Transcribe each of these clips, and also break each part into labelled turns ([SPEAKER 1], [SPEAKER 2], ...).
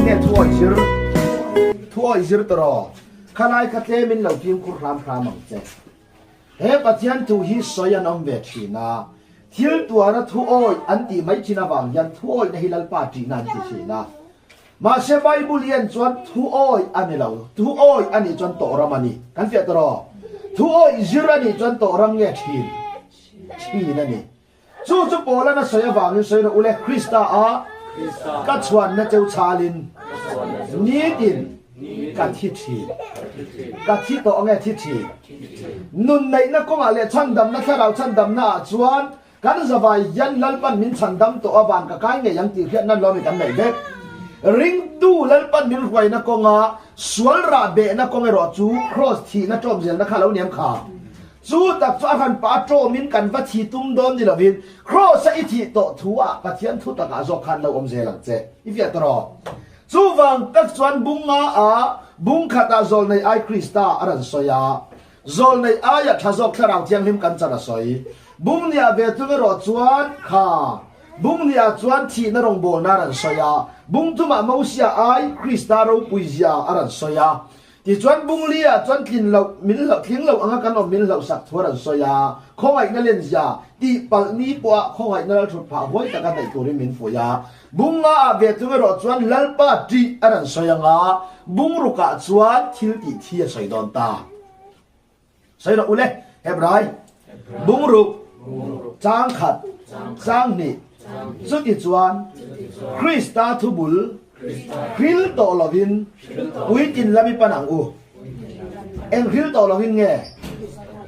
[SPEAKER 1] Enge thu awih zir? Thu awih zir tawh. Khalai kha tlem in lo fimkhur hram hram ang che. He Pathian thu hi sawi an awm ve thin a, thil tuara thu awih an tih mai thin avang hian thu awihna hi Lalpa ṭihna an ti thin a. Mahse Bible hian chuan thu awih a ni lo, thu awih a nih chuan tawh ram a ni. Kan fiah tawh rawh. Thu awih zir a nih chuan tawh ram nge thin? Thin a ni. Chu chu Paula'n a sawi avangin sawi rawh u le, Krista a ka chhuanna cheu chhalin nitin ka thi thin. Ka thi tawh ange thi thin. Nun neihna kawngah leh chhandamna thlarau chhandamna ah chuan kan zavai hian Lalpan min chhandam tawh avang ka kai ngei ang tih hriat nan lawmi kan neih vek. Ringtu Lalpan min hruaina kawnga sual rah behna kawng erawh chu Kraws thihna ṭawm zelna kha lo niam kha. Chu tak chu a hran pah a ṭawmin kan va thi tum dawn ni lovin Kraws-a i thih tawh thu ah Pathian thu takah zawk khan lo awm zel ang che. I fiah ta rawh. Chuvang tak chuan bunga a bung khatah zawlnei ai Krista a rawn sawi a, zawlnei aia tha zawk Thlarau Thianghlim kan chan a sawi. Bung nia ve tung erawh chuan kha bung nia chuan thihna rawngbawlna a rawn sawi a, bung thumah Mosia ai Krista ropui zia a rawn sawi a, Tichuan Bungli-ah chuan tlin loh min hloh tling loh anga kan awm min hloh sak thu a rawn sawi a, khawngaihna lenzia tih palh ni pawha khawngaihna lal thut phah huai taka neih turin min fuih a. Bunga-ah ve chung erawh chuan Lalpa ṭih a rawn sawi anga Bungrukah chuan thil tih thi a sawi dawn ta. Sawi rawh u le, Hebrai, Bungruk, chang khat, chang hnih, chutichuan Krista thubul hril tawh lovin puitlin lam i pan ang u. Eng hril tawh lovin nge?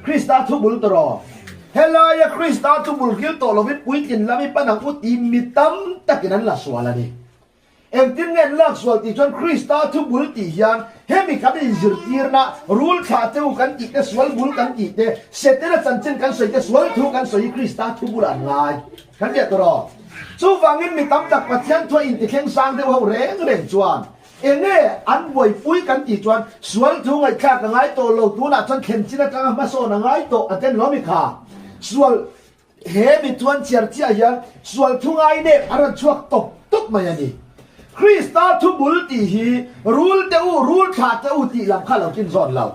[SPEAKER 1] Krista thubul tawh. Helaia Krista thubul hril tawh lovin puitlin lam i pan ang u tih mi tam takin an la sual a ni. Engtin nge an lak sual tih chuan Krista thu bul tih hian hemi kan inzirtirna, rul thlah te u kan tih te, sual bul kan tih te, Setana chanchin kan sawi te, sual thu kan sawi hi Krista thu bulah an ngai kan tia tawh rawh. Chuvangin mi tam tak Pathian thua intithleng sang deuh ho reng reng chuan enge an buaipui kan tih chuan sual thu ngaihthlak a ngai tawh lo, tunah chuan thlen chin atanga hmasawn a ngai tawh a ten lawmi kha sual He mi chuan chiar chiah hian sual thu ngai nep a rawn chhuak tawp tawp mai a ni. Krista thu bul tih hi rul te u, rul thlah te u tih lam kha lo kin zawn lo.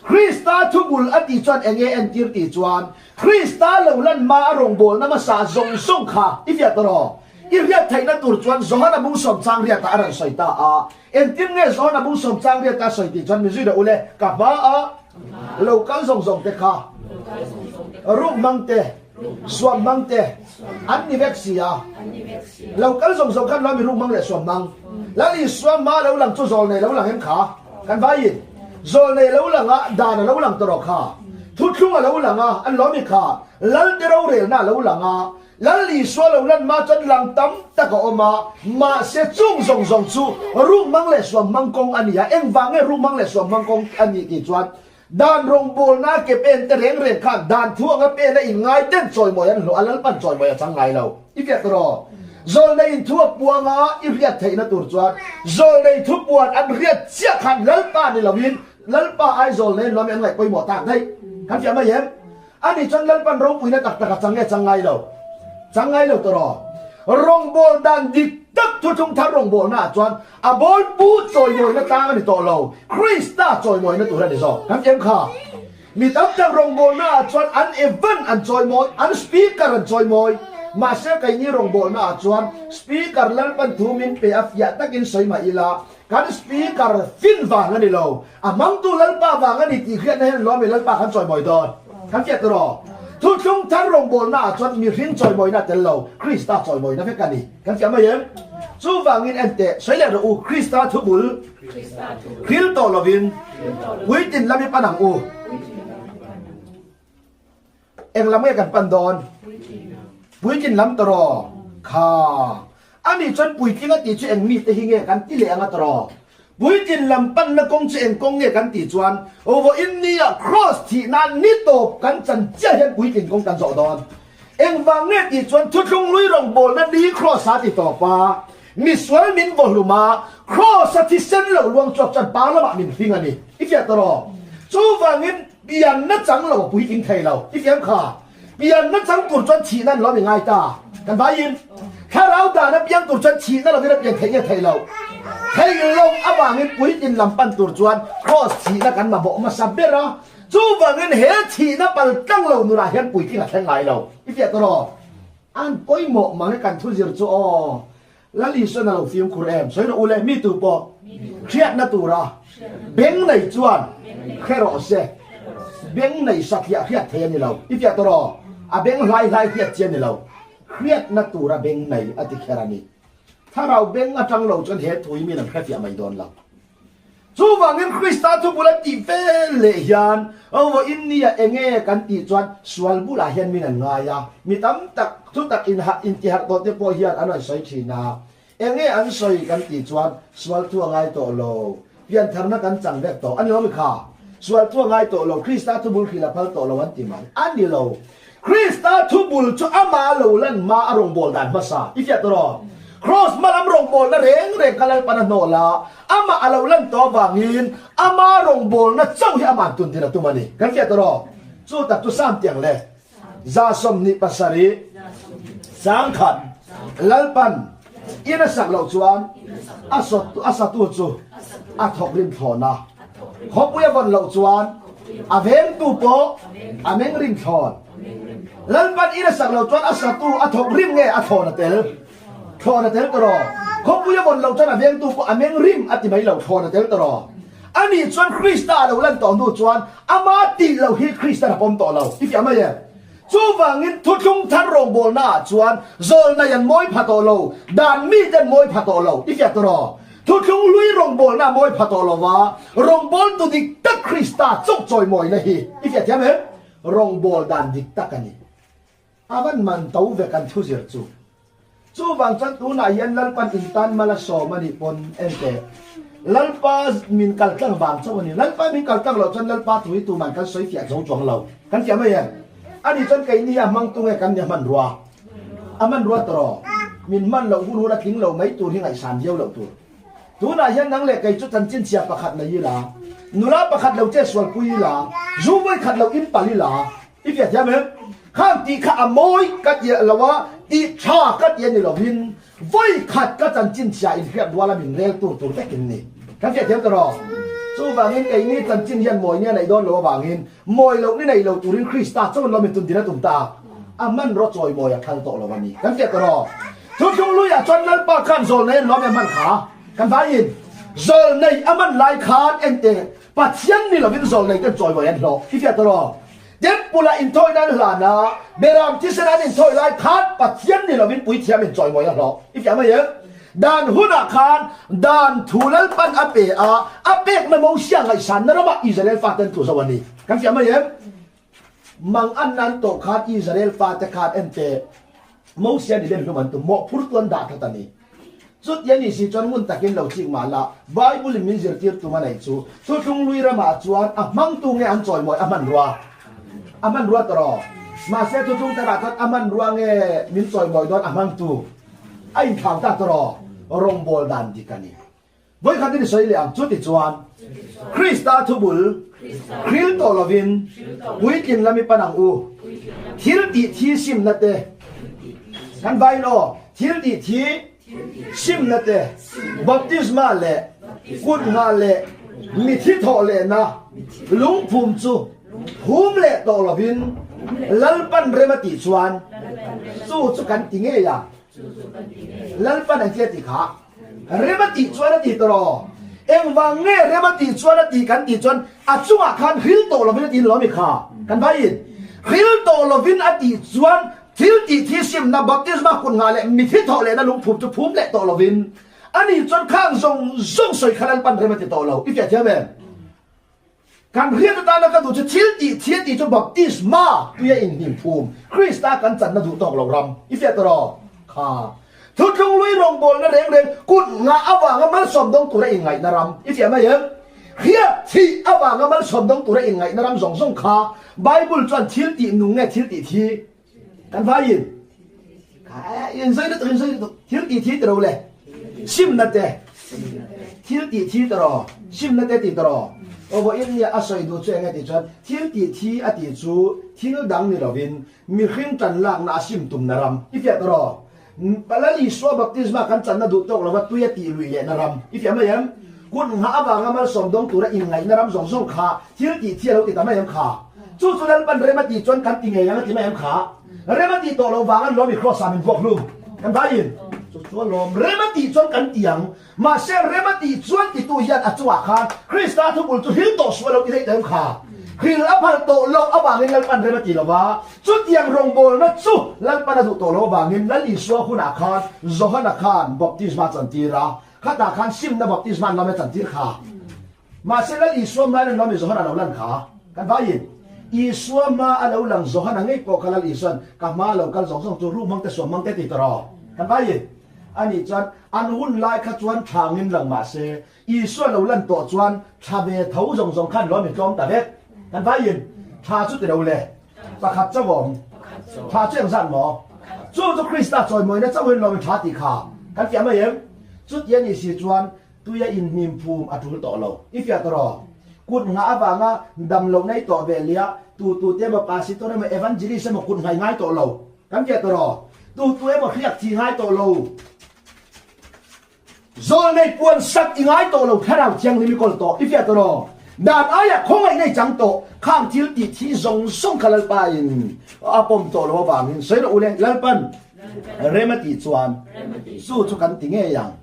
[SPEAKER 1] Krista thu bul a tih chuan eng nge entir tih chuan Krista lo lan hma a rawngbawlna hmasa zawng zawng kha i fiah tawh rawh. I hriat theihna tur chuan Johana bungsawm chang riatah a rawn sawi ta a. Engtin nge Johana bungsawm chang riata a sawi tih chuan mi zui rawh u le, ka hma a Lo kal zawng zawng te kha ruk hmang te, suam hmang te an ni vek si a. Lo kal zawng zawng khan lawmi ruk hmang leh suam hmang. Lal Isua hma lo lang chu zawl nei lo lang em kha? Kan vaiin zawl nei lo lang a, dan a lo lang tawh rawh kha. Thuthlung a lo lang a, an lawmi kha. Lal te rorelna a lo lang a, Lal Isua lo lan hma chuan lang tam tak a awm a, mahse chung zawng zawng chu ruk hmang leh suam hmang kawng a ni a, engvang nge ruk hmang leh suam hmang kawng a nih tih chuan dan rawngbawlna ke pen te reng reng khan dan thu anga pen a inngai ten chawimawi an hlawh a, Lalpan chawimawi a chang ngai lo. I hriat rawh. Zawlnei in thu a puang a, i hriat theihna tur chuan zawlnei thu puan an hriat chiah khan Lalpa ni loin Lalpa ai zawlnei an lawm i an ngaih pawimawh tak daih. Kan fiah mai em? Ani chuan Lalpan ropuina tak tak a chang nge chang ngai lo? Chang ngai lo tawh Rawngbâwl dan dik tak thuthlung thar rawngbâwlna ah chuan a bâwlpu chawimawina tlang a ni tawh lo, Krista chawimawina tur a ni zawk. Kan em kha? Mi tam tak rawngbâwlna ah chuan an event an chawimawi, an speaker an chawimawi. Mahse keini rawngbâwlna ah chuan speaker Lalpan thu min pe a fiah takin sawi mah ila, kan speaker fin vang a ni lo, A hmangtu Lalpa vang a ni tih hriatna hian lawm i Lalpa kan chawimawi dawn. Kan fiah tawh rawh. Thuthlung thar rawngbawlna ah chuan mihring chawimawina a tel lo, Krista chawimawina vek a ni. Kan fiah mai em? Chuvangin en teh, sawi leh rawh u, Krista thubul hril tawh lovin puitlin lam i pan ang u. Eng lam nge kan pan dawn? Puitlin lam tawh Kha. Ani chuan puitling a tih chu eng mite hi nge kan ti leh anga tawh Puitlin lam panna kawng chu eng kawng nge kan tih chuan vawiin nia Kraws thih nan ni tawp kan chan chiah hian puitlin kawng kan zawh dawn. Eng vang nge tih chuan thuthlung lui rawngbawlna ni Kraws a ti tawp a, misual min vaw hlum a, Kraws a thisen lo luang chhuak chuan pa lamah min hring a ni. I fiah tawh Chuvangin Pianna chang lo a puitling thei lo. I fiam kha. Pianna chang tur chuan thihna an lo mi ngai ta. Kan vaiin thlarau dan a piang tur chuan thihna lovin a pian theih nge thei lo. Theih loh avangin puitlin lam pan tur chuan Kraws thihna kan mamawh hmasa ber a, chuvangin he thihna pal tlang lo nunah hian puitling a thleng ngai lo. I fiah tawh rawh. An pawimawh mang e kan thu zir chu aw. Lal Isuan a lo fimkhur em? Sawi rawh u le, mi tu pawh hriatna tura beng nei chuan hre rawh se. Beng nei satliah hriat thei a ni lo. I fiah tawh rawh. A beng hlai hlai hriat chi a ni lo. Hriatna tura beng nei a ti kher a ni. Thlarau beng atang lo chuan he tui min an hrefiah mai dawn lo. Chuvangin Krista thu bul a tih vel leh hian vawiin nia enge kan tih chuan sual bulah hian min an ngai a, mi tam tak thu tak inharh intiharh tawh te pawh hian an rawn sawi thin a. Enge an sawi kan tih chuan sual thu a ngai tawh lo, piantharna kan chang vek tawh a ni lo mi kha? Sual thu a ngai tawh lo, Krista thu bul hril a phal tawh lo an ti mai. A ni lo. Krista thubul chu ama lo lan hma a rawngbâwl dan hmasa i fiah tawh rawh. Kraws hma lam rawngbâwlna reng reng kha Lalpan a hnawh la, amah a lo lan tawh avangin ama rawngbâwlna chauh hi ama'n tun din a tum a ni. Kan fiah tawh rawh. Chu tak chu Sam tiang le 27 sangkhat Lalpan in a sak loh chuan a a satu chu a thawk rim thlawn a. Khawpui a vawn loh chuan a vengtu pawh a meng rim thlawn. Lalpan in a sak loh chuan a satu a thawk rim nge a thlawn a tel? Thlawn a tel tawh. Khawpui a vawn loh chuan a vengtu pawh a meng rim a ti mai lo, thlawn a tel tawh. Ani chuan Krista a lo lan tawh hnu chuan ama tih loh hi Krista'n a pawm tawh lo. I fiah mai em? Chuvangin thuthlung thar rawngbawlna ah chuan zawlnai an mawi pha tawh lo, dan mite an mawi pha tawh lo. I fiah tawh rawh. Thuthlung hlui rawngbawlna a mawi pha tawh lo va, rawngbawltu dik tak Krista chauh chawimawina hi i fiah thiam em? Rawngbâwl dan dik tak a ni. A van man to ve kan thu zir chu. Chuvang chuan tunah hian Lalpan intan mal a sawm a nih pawn en teh. Lalpa min kal tlang vang chauh a ni. Lalpa min kal tlang loh chuan Lalpa thu hi tuman kan sawi fiah zo chuang lo. Kan fiah mai em? Ani chuan keini hi a hmangtu nge kan ni a hmanrua? A hmanrua tawh rawh. Min hman loh hun hun a tling lo mai tur hi ngaihsan viau loh tur. Tunah hian nang leh kei chu chanchin chhia pakhat nei ila, nula pakhat lo che sualpui ila, zu vawi khat lo in pal ila, i fiah thiam em? Khang tih kha a mawi ka ti lo a, tih tha ka ti a ni lovin vawi khat ka chanchin chhia inhriat ruala min rel tur tur vekin ni. Kan fiah thiam tawh rawh. Chuvangin keini chanchin hian mawi nia neih dawn lo avangin Mawi loh ni nei lo turin Krista chuan lo mitun din a tum ta a, a hmanraw chawimawi a thal tawh lo a ni. Kan fiah tawh rawh. Thuthlung luiah chuan Lalpa khan zawlnei an lawm e a hman kha. Kan vaiin zawlnei a hman lai khan ente Pathian ni lovin zawlnei ten chawimawi an hlawh. I fiah tawh rawh. Temple ah inthawina an hlan a, Beram thisen an inthawi lai khan Pathian ni lovin puithiam in chawimawi a hlawh. I fiah mai em? Dan hunah khan dan thu Lalpan a pe a, a pekna Mosia ngaihsanna ramah Israel fate an tlu zo a ni. Kan fiah mai em? Mang an nan tawh khan Israel fate khan ente Mosia ni den hlum an tum, mawhphurtu an dah that a ni. Chuti a nih si chuan ngun takin lo chik mah la, Bible in min zirtir tum a nei chu, Thuthlung lui ramah chuan a hmangtu nge an chawimawi a hmanrua? A hmanrua tawh. Mahse thuthlung tharah chuan a hmanrua nge min chawimawi dawn a hmangtu? A inthlau ta tawh rawh, rawngbâwl dan dik a ni. Vawikhat in i sawi leh ang, chutichuan Krista thubul hril tawh lovin puitlin lam i pan ang u. Thil tih thi simna te kan vain aw, thil tih thi simna te, baptisma leh kut nghah leh mithi thawh lehna lungphum chu Phum leh tawh lovin Lalpan rem a tih chuan chu chu kan ti ngei a. Lalpan ang chi a tih kha. Rem a tih chuan a ti tawh rawh. Engvang nge rem a tih chuan a tih kan tih chuan a chungah khan hril tawh lovin a ti lo a mi kha. Kan vaiin hril tawh lovin a tih chuan thil tih thisimna baptisma hun nghah leh mithi thawh lehna lungphum chu phum leh tawh lovin ani chuan khang zawng zawng sawi kha Lalpan rem a ti tawh lo. I fiah thiam em? Kan hriat atana ka duh chu thil tih thil tih chu baptisma tuia inhnim phum Krista kan channa duh tawk lo ram i fiah tawh rawh kha. Thuthlung lui rawngbawlna reng reng kut ngah avanga malsawm dawng tura inngaihna ram i fiah mai em? Hriat thih avanga malsawm dawng tura inngaihna ram zawng zawng kha Bible chuan thil tih nung nge thil tih thi kan vaiin in zai lutuk in zai lutuk thil tih thi tiro le simna te thil tih thi tiro simna te ti tiro obo in nia a sawi du chu enge ti chuan thil tih thi a ti chu thil dang ni lovin mihring tan lakna a sim tum na ram i fiah tiro. Lal Isua baptisma kan channa duh tawk lova tui a tih lui lehna ram i fiah mai em? Kut nghah avanga malsawm dawng tura inngaihna ram zawng zawng kha thil tih thi a lo ti ta mai em kha? Chu chu Lalpan rem a tih chuan kan ti ngei ang a ti mai em kha? Rem a tih tawh loh vang an lawm i Kross ah min vuak hlum kan vaiin chu chu a lawm. Rem a tih chuan kan ti ang. Mahse rem a tih chuan titu hian a chungah khan Krista thubul chu hril tawh suh a lo ti theih ta em kha? Hril a phal tawh loh avangin Lalpan rem a ti lo va, chutiang rawngbawlna chu Lalpan a duh tawh loh avangin Lal Isua hunah khan Johana khan baptisma a chantir a, khatah khan simna baptisma an lawm e chantir kha. Mahse Lal Isua hmain an lawm i Johana lo lan kha. Kan vaiin Isua hma a lo lang Johana ngei pawh kha Lal Isuan ka hma a lo kal zawng zawng chu ru hmang te suam hmang te ti ta rawh. Kan vaiin Ani chuan, An hun lai kha chuan thangin lang mah se, Isua lo lan tawh chuan tha ve tho zawng zawng khan lawm i tlawm ta vek. Kan vaiin, Tha chu ti lo le, pakhat chauh awm. Tha chu engzat maw? Chu chu Krista chawimawina chauhin lawm i tha tih kha kan fiah mai em? Chuti a nih si chuan tuia inhnim phum a tul tawh lo. I fiah tawh rawh. Kut nghah avanga dam loh nei tawh ve lia, tu tute emaw pastor emaw evangelist emaw kut nghai ngai tawh lo. Kan fiah tawh rawh. Tu tu emaw hriak chi ngai tawh lo. Zawl nei puan sak i ngai tawh lo thlarau thianghlim i kawl tawh. I fiah tawh rawh. Dan aiah khawngaih nei chang tawh. Khang thil tih thi zawng zawng kha Lalpa in a pawm tawh lo avangin sawi rawh u le. Lalpan rem a tih chuan chu chu kan ti ngei ang.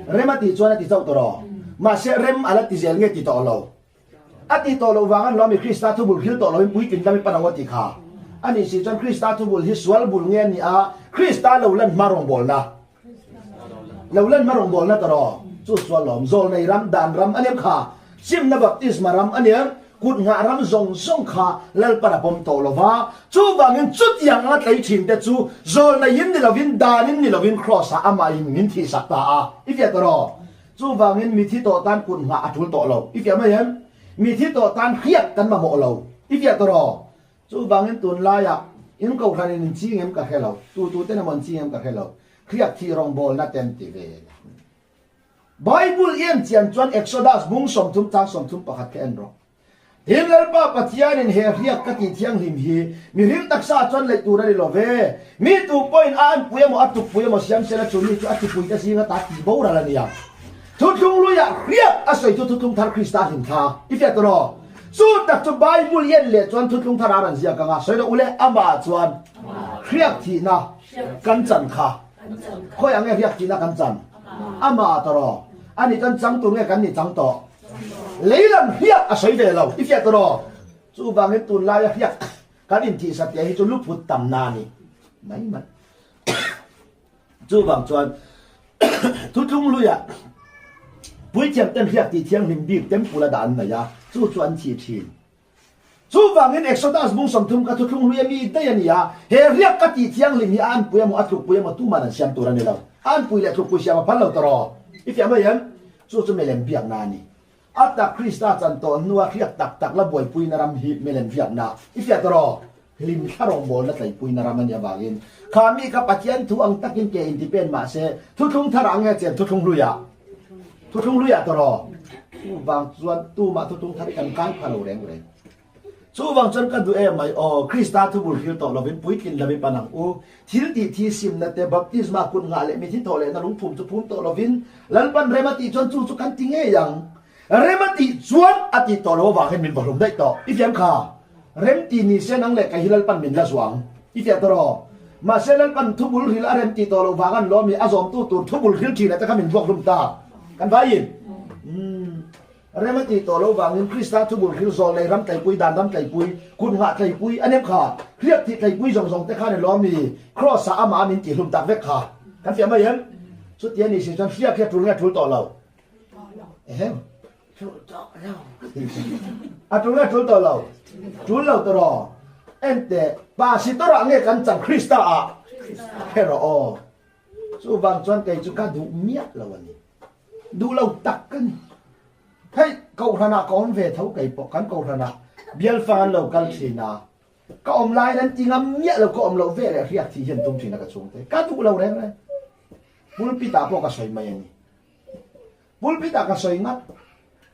[SPEAKER 1] Rem a tih chuan a ti chauh tawh rawh. Mahse rem a la ti zel nge ti tawh lo. A tih tawh loh vang an lawm i Krista thubul hril tawh loin puitling lam i pan ang aw tih kha. A nih si chuan Krista thubul hi sual bul nge a nih a, Krista lo lan hma rawngbawlna lo lan hma rawngbawlna ta rawh. Chu sual lawm zawl nei ram dan ram a niam kha, simna baptisma ram a niam, kut nghah ram zawng zawng kha Lalpan a pawm tawh lo va. Chuvangin chutiang anga tlei thin te chu zawl neiin ni lovin danin ni lovin Kraws ah amahin min thihsak ta a. I fiah ta rawh. Chuvangin mithi tawh tan kut nghah a tul tawh lo. I fiah mai em? Mithi tawh tan hriat kan mamawh lo. I fiah tawh rawh. Chuvangin tunlaiah in kohhran in in ching em ka hre lo, tu tu ten emaw an ching em ka hre lo. Hriat thih rawngbawlna ten ti ve la. Bible i en chian chuan Exodus bung 30 chang 31 kha en rawh. Tin, Lalpa Pathianin he hriak ka tih thianghlim hi mihring taksa chuan leih tur a ni lo ve. Mi tu pawhin a anpui emaw a tukpui emaw siam sela chu mi chu a chipui te zinga ta tih boral a nia. Thuthlung luiah hriak a sawi chu Thuthlung Thar Krista hlimthla i fiah tawh rawh. Chu tak chu Bible i en leh chuan Thuthlung Thar a rawn ziak ang a, sawi rawh u le, amah chuan hriak thihna kan chan kha. Khawi ang nge hriak thihna kan chan? Amah tawh rawh. Ani chuan chang tur nge kan nih chang tawh? Lei lam hriak a sawi ve lo, i fiah tawh rawh. Chuvangin tunlaia hriak kan inthih satliah hi chu luphut tamna a ni mai mai. Chuvang chuan thutlung hluiah puithiam ten hriak tih thianghlim bik temple a dah an nei a, chu chu an thih thin. Chuvangin Exodus bung 30 kha thutlung hlui a mi daih a ni a, he riak ka tih thianghlim hi a anpui emaw a tlukpui emaw tuman an siam tur a ni lo. A anpui leh tlukpui siam a phal lo tawh rawh. I fiah mai em? Chu chu milem biakna a ni. A tak Krista chan tawh hnua hriak tak tak la buaipuina ram hi milem biakna. I fiah tawh rawh. Hlim thla rawngbawlna tleipuina ram a nih avangin kha mi kha Pathian thu ang takin ke inti pen mah se thuthlung thar ang nge chen thuthlung hluiah? Thuthlung hluiah tawh rawh. Chuvang chuan tumah thuthlung thar hi kan kai pha lo reng reng. Chuvang chuan ka duh em mai aw, Krista thubul hril tawh lovin puitlin lam i pan ang u. Thil tih thi simna te, baptisma kut nghah leh mithi thawh lehna lungphum chu phum tawh lovin Lalpan rem a tih chuan chu chu kan ti ngei ang. Rem a tih chuan a tih tawh lo avangin min vawhlum daih tawh. I fiam kha. Rem ti ni se nang leh kei hi Lalpan min la zuang. I fiah tawh rawh. Mahse Lalpan thubul hril a rem tih tawh loh vang an lawm i a zawmtu tur thubul hril thin a te kha min vuak hlum ta. Kan vaiin. Umm. Rem a tih tawh loh vangin Krista thubul hril zawl nei ram tleipui, dan ram tleipui, kut nghah tleipui a nem kha. Hriak tih tleipui zawng zawng te khan i lawm i Kraws ah amah min tih hlum tak vek kha. Kan fiah mai em? Chuti a nih si chuan hriak hi a tul nge a tul tawh lo? Ehem.
[SPEAKER 2] Tul tawh lo.
[SPEAKER 1] A tul nge tul tawh lo? Tul lo tawh rawh. Ente, pastor ah nge kan chang Krista ah? He rawh aw. Chuvang chuan kei chu ka duh miah lo a ni. Duh lo tak ka ni. Hei, kohhran ah ka awm ve tho kei pawh kan kohhran ah bialfang an lo kal thin a. Ka awm laiin an ti ngam miah lo, ka awm loh ve leh hriak thih hian tum thin a ka chhungte. Ka duh lo reng reng. Pulpit ah pawh ka sawi mai a ni. Pulpit ah ka sawi ngat.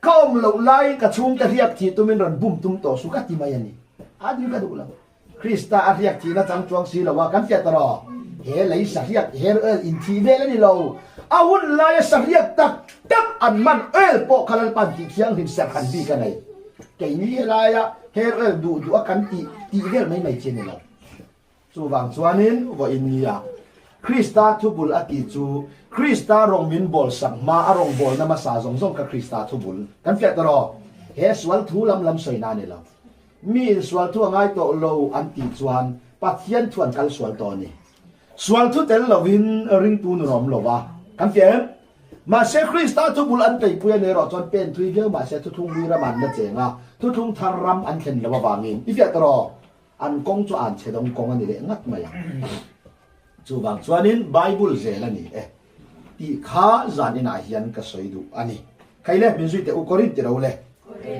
[SPEAKER 1] Ka awm loh laiin ka chhungte hriak thih tumin rawn bum tum tawh su ka ti mai a ni. A dil ka duh lo. Krista a hriak thihna chang chuang si lo a, kan fiah ta rawh. He lei sahriak hair oil inthih vel a ni lo. A hun laia sahriak tak tak an man oil pawh kha Lalpa'n tih thianghlim serh han bik a nei. Keini helaia hair oil duh duh a kan tih tih vel mai mai chi a ni lo. Chuvang chuanin vawiin nia Krista thubul a tih chu Krista rawng min bawl sak hma a rawngbawlna hmasa zawng zawng kha Krista thubul kan fiah ta rawh. He sual thu lam lam sawina a ni lo. Mi in sual thu a ngai tawh lo an tih chuan Pathian thu an kal sual tawh a ni. Sual thu tel lovin ringtu nun a awm lo va, kan fiah em? Mahse Krista thu bul an peipui a ni erawh chuan pen thui viau mahse thuthlung hlui ram an la cheng a, thuthlung thar ram an thlen loh avangin i fiah ta rawh. An kawng chu an chhe dawng kawng a ni leh ngat mai ang. Chuvang chuanin Bible zel a ni e tih kha zan inah hian ka sawi duh a ni. Kei le min zui teh u Korinth ti ro le.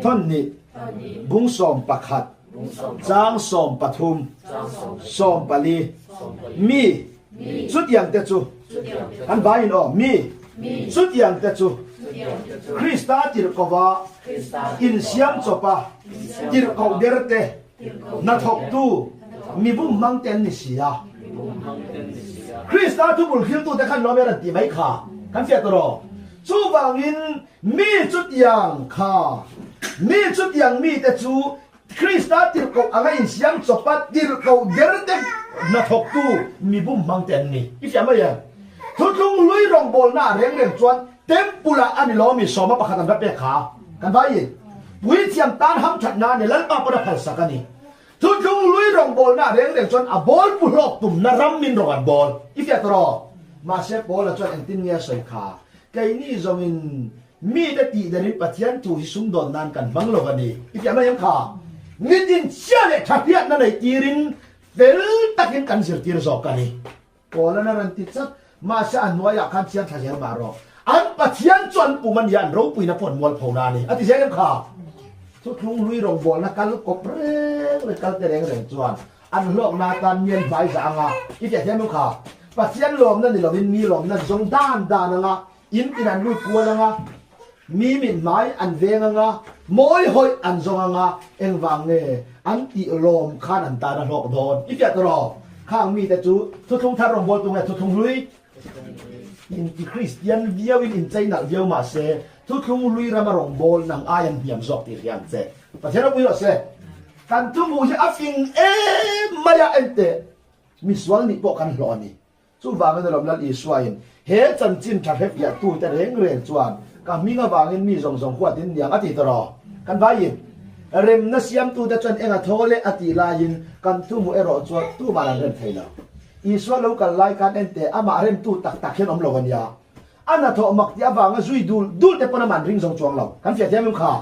[SPEAKER 1] Thawn nih bung 11 chang 13 14 mi chutiang te chu kan vaiin aw mi chutiang te chu Krista tirhkova insiam chawpa tirhkoh der te Hnathawktu, mibum hmang te an ni si a. Krista thubul hriltute khan lawm hian an tih mai kha kan fiah tawh rawh. Chuvangin mi chutiang kha, mi chutiang mite chu Krista tirhkoh anga insiam chawpa tirhkoh der te hnathawktu mibum hmang te an ni. I fiah mai em? Thutlung hlui rawngbawlna ah reng reng chuan Temple ah a ni lawmi sawma pakhat an va pek kha kan vai. Puithiam tan hamthat na ni Lalpa pawn a phalsak a ni. Thutlung lui rawngbawlna ah reng reng chuan a bawl pu hlawk tumna ram min rawn an bawl. I fiah tawh rawh. Mahse Paula chuan engtin nge a sawi kha? Keini zawngin mite tih danin Pathian thu hi sumdawn nan kan hmang lo a ni. I fiah mai em kha? Nitin chhia leh tha hriatna nei tirin fel takin kan zirtir zawk a ni. Paul-an a rawn ti chat, mahse a hnuaiah khan chiang thla zel mah rawh. An Pathian chu an pum a nia, an ropuina pawh an mualphona a ni, a ti zel em kha? Thuthlung hlui rawngbawlna kal kawp reng reng kal te reng reng chuan an hlawkna atan mian hmai zah anga i fiah thiam em kha? Pathian lawmna ni lovin mi lawmna an zawng dan dan anga in tin an lut kual anga mi mit hmai an veng anga mawi hawih an zawng anga engvang nge an tih lawm khan an tan a hlawk dawn i fiah ta rawh. Khang mite chu thuthlung thar rawngbawltu nge thuthlung hlui? Inti Kristian viauin inchei nalh viau mah se thuthlung hlui rama rawngbâwl nang ai an hniam zawk tih hria ang che. Pathian ropui rawh se. Kan thuhmuh hi a fing em mai a, enteh misual nih pawh kan hlawh a ni. Chuvangin alawm Lal Isuain he chanchin tha hrefiahtute reng reng chuan ka hming avangin mi zawng zawng huat in niang a ti ta rawh. Kan vaiin remna siamtute chuan eng a thaw leh a tih laiin kan thuhmuh erawh chuan tumah an rem thei lo. Isua lo kal lai khan enteh amah remtu tak tak hian awm lo a nia. A hnathawh mak tih avanga zui dul dul te pawn amah an ring zo chuang lo. Kan fiah thiam em kha?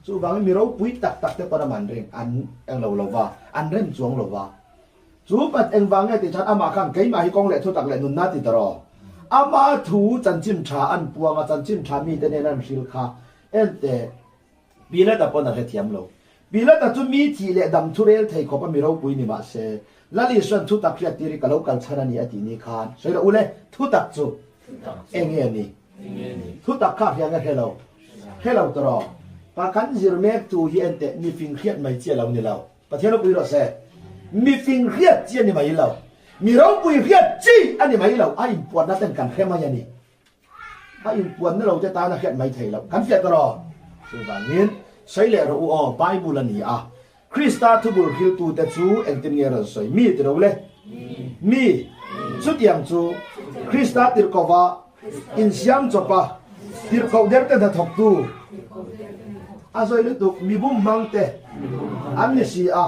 [SPEAKER 1] Chuvangin mi ropui tak tak te pawn amah an ring an eng lo lo va, an rem chuang lo va. Chu pat engvang nge tih chuan amah khan keimah hi kawng leh thutak leh nunna ti ta rawh. Ama thu chanchin tha an puang a, chanchin tha mite nen an hril kha en teh. Pilata pawn a hrethiam lo. Pilata chu mi thih leh dam thu rel thei khawp a mi ropui ni mah se, Lal Isuan thutak hriat tir hi ka lo kal chhan a ni a tih ni khan sawi rawh u le, thutak chu eng nge ni? Thutak kha hria nge hre lo? Hre lo ta rawh. Pa kan zir mek tu hi en teh, mi fing hriat mai chi a lo ni lo. Pathian ropui rawh se. Mi fing hriat chi a ni mai lo. Mi ropui hriat chi a ni mai lo. A inpuanna ten kan hre mai a ni. A inpuanna lo te tan a hriat mai thei lo. Kan fiah ta rawh. Chuvangin, sawi leh rawh u aw, Bible a ni a. Krista thubul hriltute chu engtin nge rawn sawi? Mi ti ro le? Mi. Chutiang chu Krista tirhkohva insiam chawpa tirhkoh der te hnathawktu a zawi lutuk mibum hmang te an ni si a,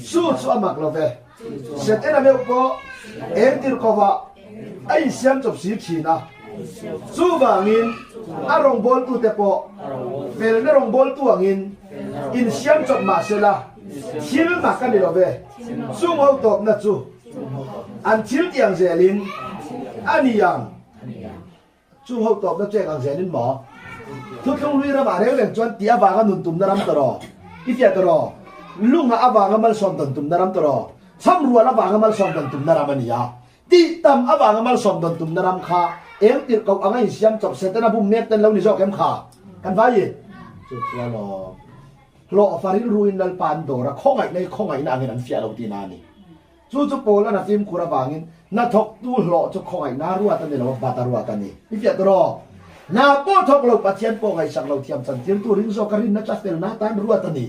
[SPEAKER 1] chu chu a mak lo ve. Setana meuh pawh eng tirhkohva a insiam chawp si thin a, chuvangin a rawngbawltute pawh felna rawngbawltu angin insiam chawp mah sela thil mak a ni lo ve. Chung ho tawpna chu An thil tih ang zelin a ni ang. Chung ho tawpna chek ang zelin maw? Thuthlung hlui ramah reng reng chuan tih avanga nun tumna ram ta rawh. I fiah ta rawh. Lunga avanga malsawm dan tumna ram ta rawh. Chham rual avanga malsawm dan tumna ram a ni a. Tih tam avanga malsawm dan tumna ram kha eng tirh koh anga insiam chawp Setana bum mek ten lo ni zawk em kha? Kan vai i? Chu chuan aw. Hlawhfa rilruin Lalpa an dawr a, khawngaihna hi khawngaihna angin an fiah lo tihna a ni. Chu chu Paula'n a fimkhur avangin Hnathawktu hlawh chu khawngaihna ruat a ni lo a, bat a ruat a ni. I fiah tur aw. Hna pawh thawk lo, Pathian pawh ngaihsak lo thiam chantirtu ring zawk a rinna chu a felna tan ruat a ni.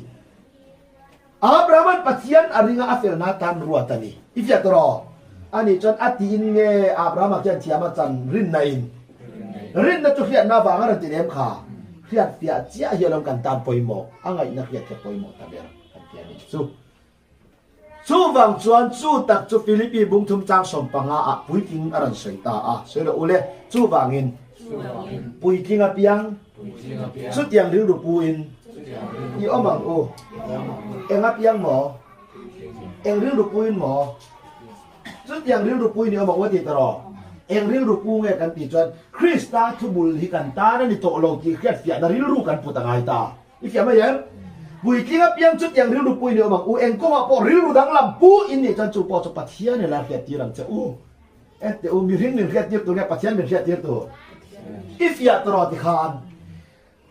[SPEAKER 1] Abrahama'n Pathian a ringa a felna tan ruat a ni. I fiah tur aw. Ani chuan a tiin nge Abrahama khian thiam a chan rinna in? Rinna chu hriatna avang a rawn ti lem kha. Hriat fiah chiah hi alawm kan tan pawimawh, a ngaihna hriat hi a pawimawh ta ber kan ti a ni chu. Chuvang chuan chu tak chu Philippi bungthum chang 15 ah puitling a rawn sawi ta a, sawi rawh u le, chuvangin puitling apiang chutiang rilru puin i awm ang u, eng apiang maw, eng rilru puin maw, chutiang rilru puin i awm ang u a ti ta rawh, eng rilru pu nge kan tih chuan Krista thubul hi kan tan a ni tawh lo tih hriatfiahna rilru kan put a ngai ta. I fiah mai em? Puitling apiang chutiang rilru pui ni awm ang u, eng kawngah pawh rilru danglam pu in nih chuan chu pawh chu Pathian in a hriattir ang che u. Enteh u, mihring min hriattir tur nge Pathian min hriattir tur? I fiah tawh rawh tikhan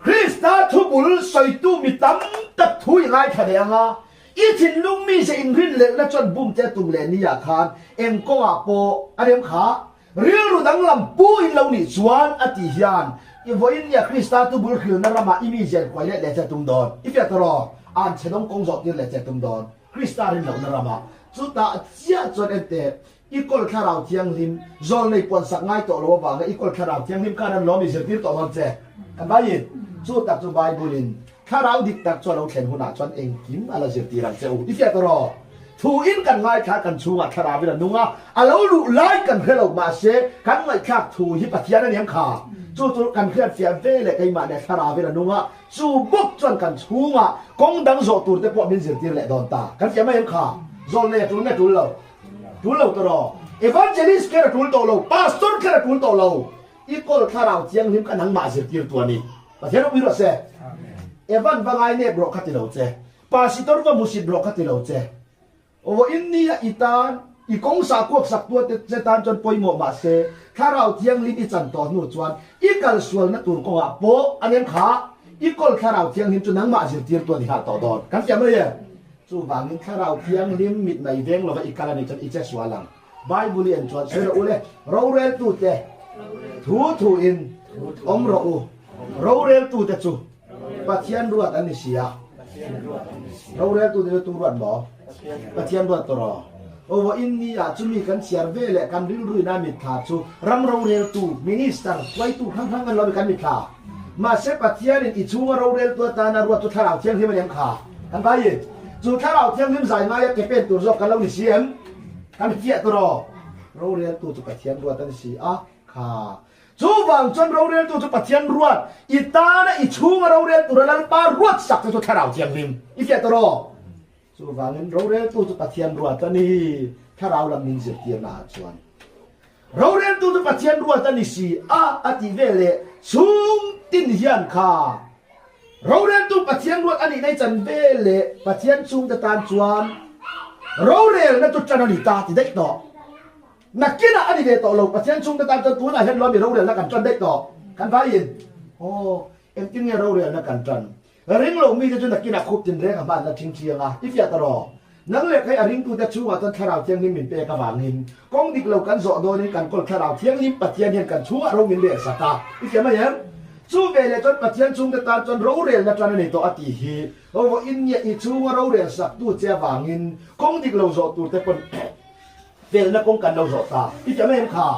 [SPEAKER 1] Krista thubul sawitu mi tam tak thu i ngaithla leh ang a, i thinlung mi ze inrinlelhna chuan bum te a tum leh ni ah khan eng kawngah pawh a rem kha Rilru danglam pu in lo nih chuan a tih hian i vawiin nia Krista tu bul hrilna ramah i mi zen kuai leh leh che tum dawn. I fiah tawh rawh, an chhe dawng kawng zawh tir leh che tum dawn. Krista rin lohna ramah chutah chiah chuan enteh i kawl thlarau thianghlim zawl nei puan sak ngai tawh lo avanga i kawl thlarau thianghlim khan an lawm i zirtir tawh dawn che. Kan Baiin chu tak chu Bible in Thlarau dik tak chu a lo thlen hunah chuan engkim a la zirtir ang che u. I fiah tawh rawh. Thu in kan ngaithla kan chhungah thlarau in a nung a, a lo luh lai kan hre lo mahse kan ngaihthlak thu hi Pathian a ni ang kha. Chu chu kan hriat fiah ve leh keimah leh thlarau in a nung a, chu bawk chuan kan chhungah kawng dang zawh tur te pawh min zirtir leh dawn ta. Kan fiah mai em kha? Zawl nei a tul nge tul lo? Tul lo tawh rawh. Evangelist kher a tul tawh lo, Pastor kher a tul tawh lo. I kawl thlarau thianghlim kha nangmah zirtirtu a ni. Pathian ropui rawh se. Evan va ngai nep rawh kha ti lo che. Pasitor va musit rawh kha ti lo che. Aw in nia i tan, i kawng sah kuak sak tua te che tan chuan pawimawh mah se, thlarau thianghlim i chan tawh hnu chuan i kal sualna tur kawngah pawh a nem kha i kawl thlarau thianghlim chu nangmah zirtirtu a ni nghal tawh dawn. Kan fiah mai e. Chuvangin thlarau thianghlim mit mai veng lova i kal a nih chuan i che sual ang. Bible i en chuan sawi rawh u le, roreltute thu thuin awm rawh u, roreltute chu Pathian ruat an ni si a, roreltute chu tu ruat maw? Pathian ruat tawh rawh. Aw in ni ah chumi kan chhiar ve leh kan rilruina mitthla chu ram roreltu, minister, hruaitu hrang hrang kan lo ni kan mitthla. Mahse Pathianin i chhunga roreltu atana ruat chu Thlarau Thianghlim a ni ang kha. Kan vai chu Thlarau Thianghlim zai ngaia ke pen tur zawk kan lo ni si em? Kan fiah tur aw. Roreltu chu Pathian ruat a ni si a, kha. Chuvang chuan roreltu chu Pathian ruat, i tana i chhunga rorel tura Lalpa ruat sak te chu Thlarau Thianghlim. I fiah tur aw. Chuvangin roreltu chu Pathian ruat a ni, Thlarau lam min zirtirna ah chuan. Roreltu chu Pathian ruat a ni si a, a tih veleh chhung tin hian kha. Roreltu Pathian ruat a nih nei chan ve leh Pathian chhungte tan chuan rorelna chu tan a ni ta ti daih tawh. Nakinah a ni ve tawh lo, Pathian chhungte tan chuan tunah hian lawmi rorelna kan tan daih tawh. Kan vaiin, Aw, engtin nge rorelna kan tan? Ring lo mite chu nakinah khup tinreng a hmanna thing thiang a, i fiah ta rawh. Nang leh kei a ringtute chhungah chuan Thlarau Thianghlim min pek avangin kawng dik lo kan zawh dawnin kan kawl Thlarau Thianghlim Pathian hian kan chhungah ro min rel sak a, i fiah mai em? Chu veleh chuan Pathian chhungte tan chuan rorelna tan a nei tawh a tih hi vawiin nge i chhunga rorel saktu che avangin kawng dik lo zawh turte pawn felna kawng kan lo zawh ta, i fiah mai em kha?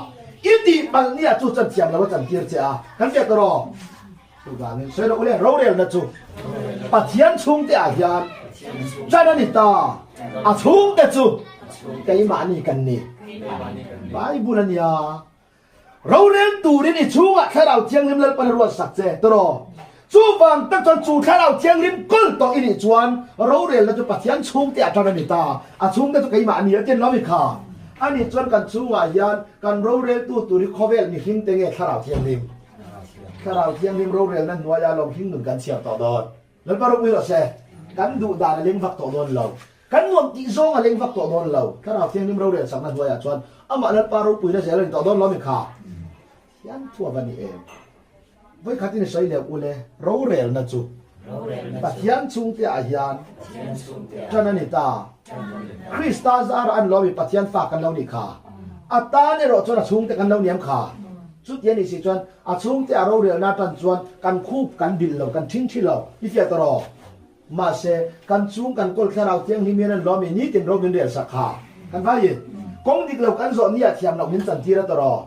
[SPEAKER 1] I tih palh nia chu chuan thiam lo a chantir che a, kan fiah ta rawh. Chuvangin sawi rawh u le, rorelna chu Pathian chhungte ah hian chan a ni ta, a chhungte chu keimahni kan ni. Bible a nia, rorel turin i chhungah Thlarau Thianghlim Lalpan a ruat sak che, tawraw. Chuvang tak chuan chu Thlarau Thianghlim kawl tawh i nih chuan rorelna chu Pathian chhungte ah chan a ni ta, a chhungte chu keimahni a tin lo mi kha. Ani chuan kan chhungah hian kan roreltu tur hi khawvel mihringte nge Thlarau Thianghlim? Thlarau Thianghlim rorelna hnuaia lo hring nun kan chhiar tawh dawn. Lalpa ropui rawh se. Kan duh dan a leng vak tawh dawn lo. Kan nuam tih zawng a leng vak tawh dawn lo. Thlarau Thianghlim rorel sakna hnuaiah chuan amah Lalpa ropuina zel a ni tawh dawn lo mi kha. Thian thu a va ni em. Vawikhatin i sawi leh u le, rorelna chu Pathian chhungte ah hian tan a ni ta. Krista zara an lo mi Pathian fa kan lo nih kha. A tan erawh chuan a chhungte kan lo niam kha. Chuti a nih si chuan a chhungte a rorelna atan chuan kan khup kan bilh lo, kan ṭhing ṭhi lo. I fiah tawh rawh. Mahse, kan chung kan kawl thlarau thianghlim hian an lawm i nitin ro min rel sak kha. Kan vai i, kawng dik lo kan zawh nia thiam loh min chantir a tawh rawh.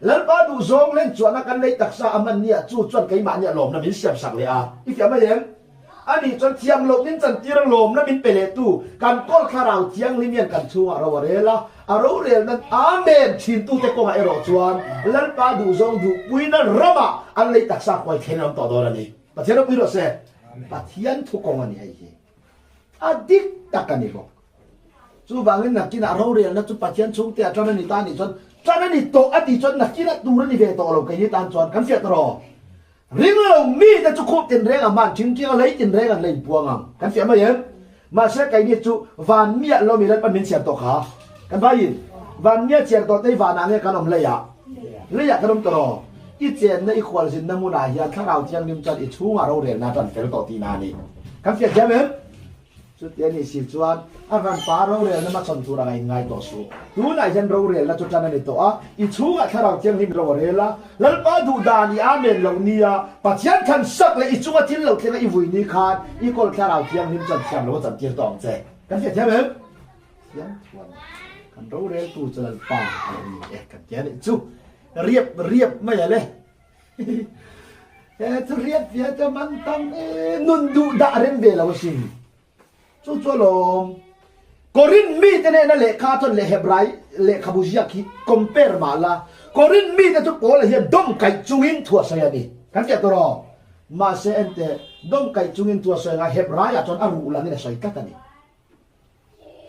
[SPEAKER 1] Lalpa duhzawng len chuahna kan lei taksa a hman nia chu chuan keimahnia lawmna min siam sak leh a. I fiah mai em? Ani chuan thiam loh min chantir a lawmna min pe lehtu kan kawl thlarau thianghlim hian kan chhungah ro a rel a, a rorel nan Amen thintute kawngah erawh chuan Lalpa duhzawng duhpuina ramah an lei taksa huai thleng an awm tawh dawn a ni. Pathian ropui rawh se. Pathian thu kawng a ni hei hi. A dik tak a ni bawk. Chuvangin nakinah rorelna chu Pathian chhungte ah tan a ni ta a nih chuan tan a ni tawh a tih chuan nakinah tur a ni ve tawh lo keini tan chuan kan fiah ta rawh. Ring lo mite chu khup tinreng a hman thin ṭiang a, lei tinreng an la inpuang ang. Kan fiah mai em? Mahse keini chu van miah lo mi Lalpan min chhiar tawh kha. Kan vaiin van miah chhiar tawh te hi vanah nge kan awm leiah? Leiah kan awm tawh rawh. I chenna i khualzinna hmunah hian Thlarau Thianghlim chuan i chhungah rorelna a ṭan fel tawh tihna a ni. Kan fiah thiam em? Chuti a nih si chuan a hranpa rorelna hmachhawn tur anga inngai tawh suh. Tunah hian rorelna chu tan a ni tawh a, i chhungah Thlarau Thianghlim ro a rel a, Lalpa duh dan i amen loh nia Pathian thlan sak leh i chunga thil lo thlenga i vui ni khan i kawl Thlarau Thianghlim chuan thiam lo a chantir tawh ang che. Kan hriat thiam em? Thiam chuan kan roreltu chu Lalpa a lo ni e kan ti a nih chu. Riap riap mai a le. He chu riat vial te man tam e nun duh dah rem ve lo asin. Chu chu alawm. Korinth mi te nena lehkha chuan leh Hebrai lehkhabu ziak hi compare mah la, Korinth mi te chu Paula hian dawm kaih chungin thu a sawi a ni. Kan fiah tawh rawh. Mahse enteh, dawm kaih chungin thu a sawi anga Hebrai ah chuan a ruh langin a sawi tlat a ni.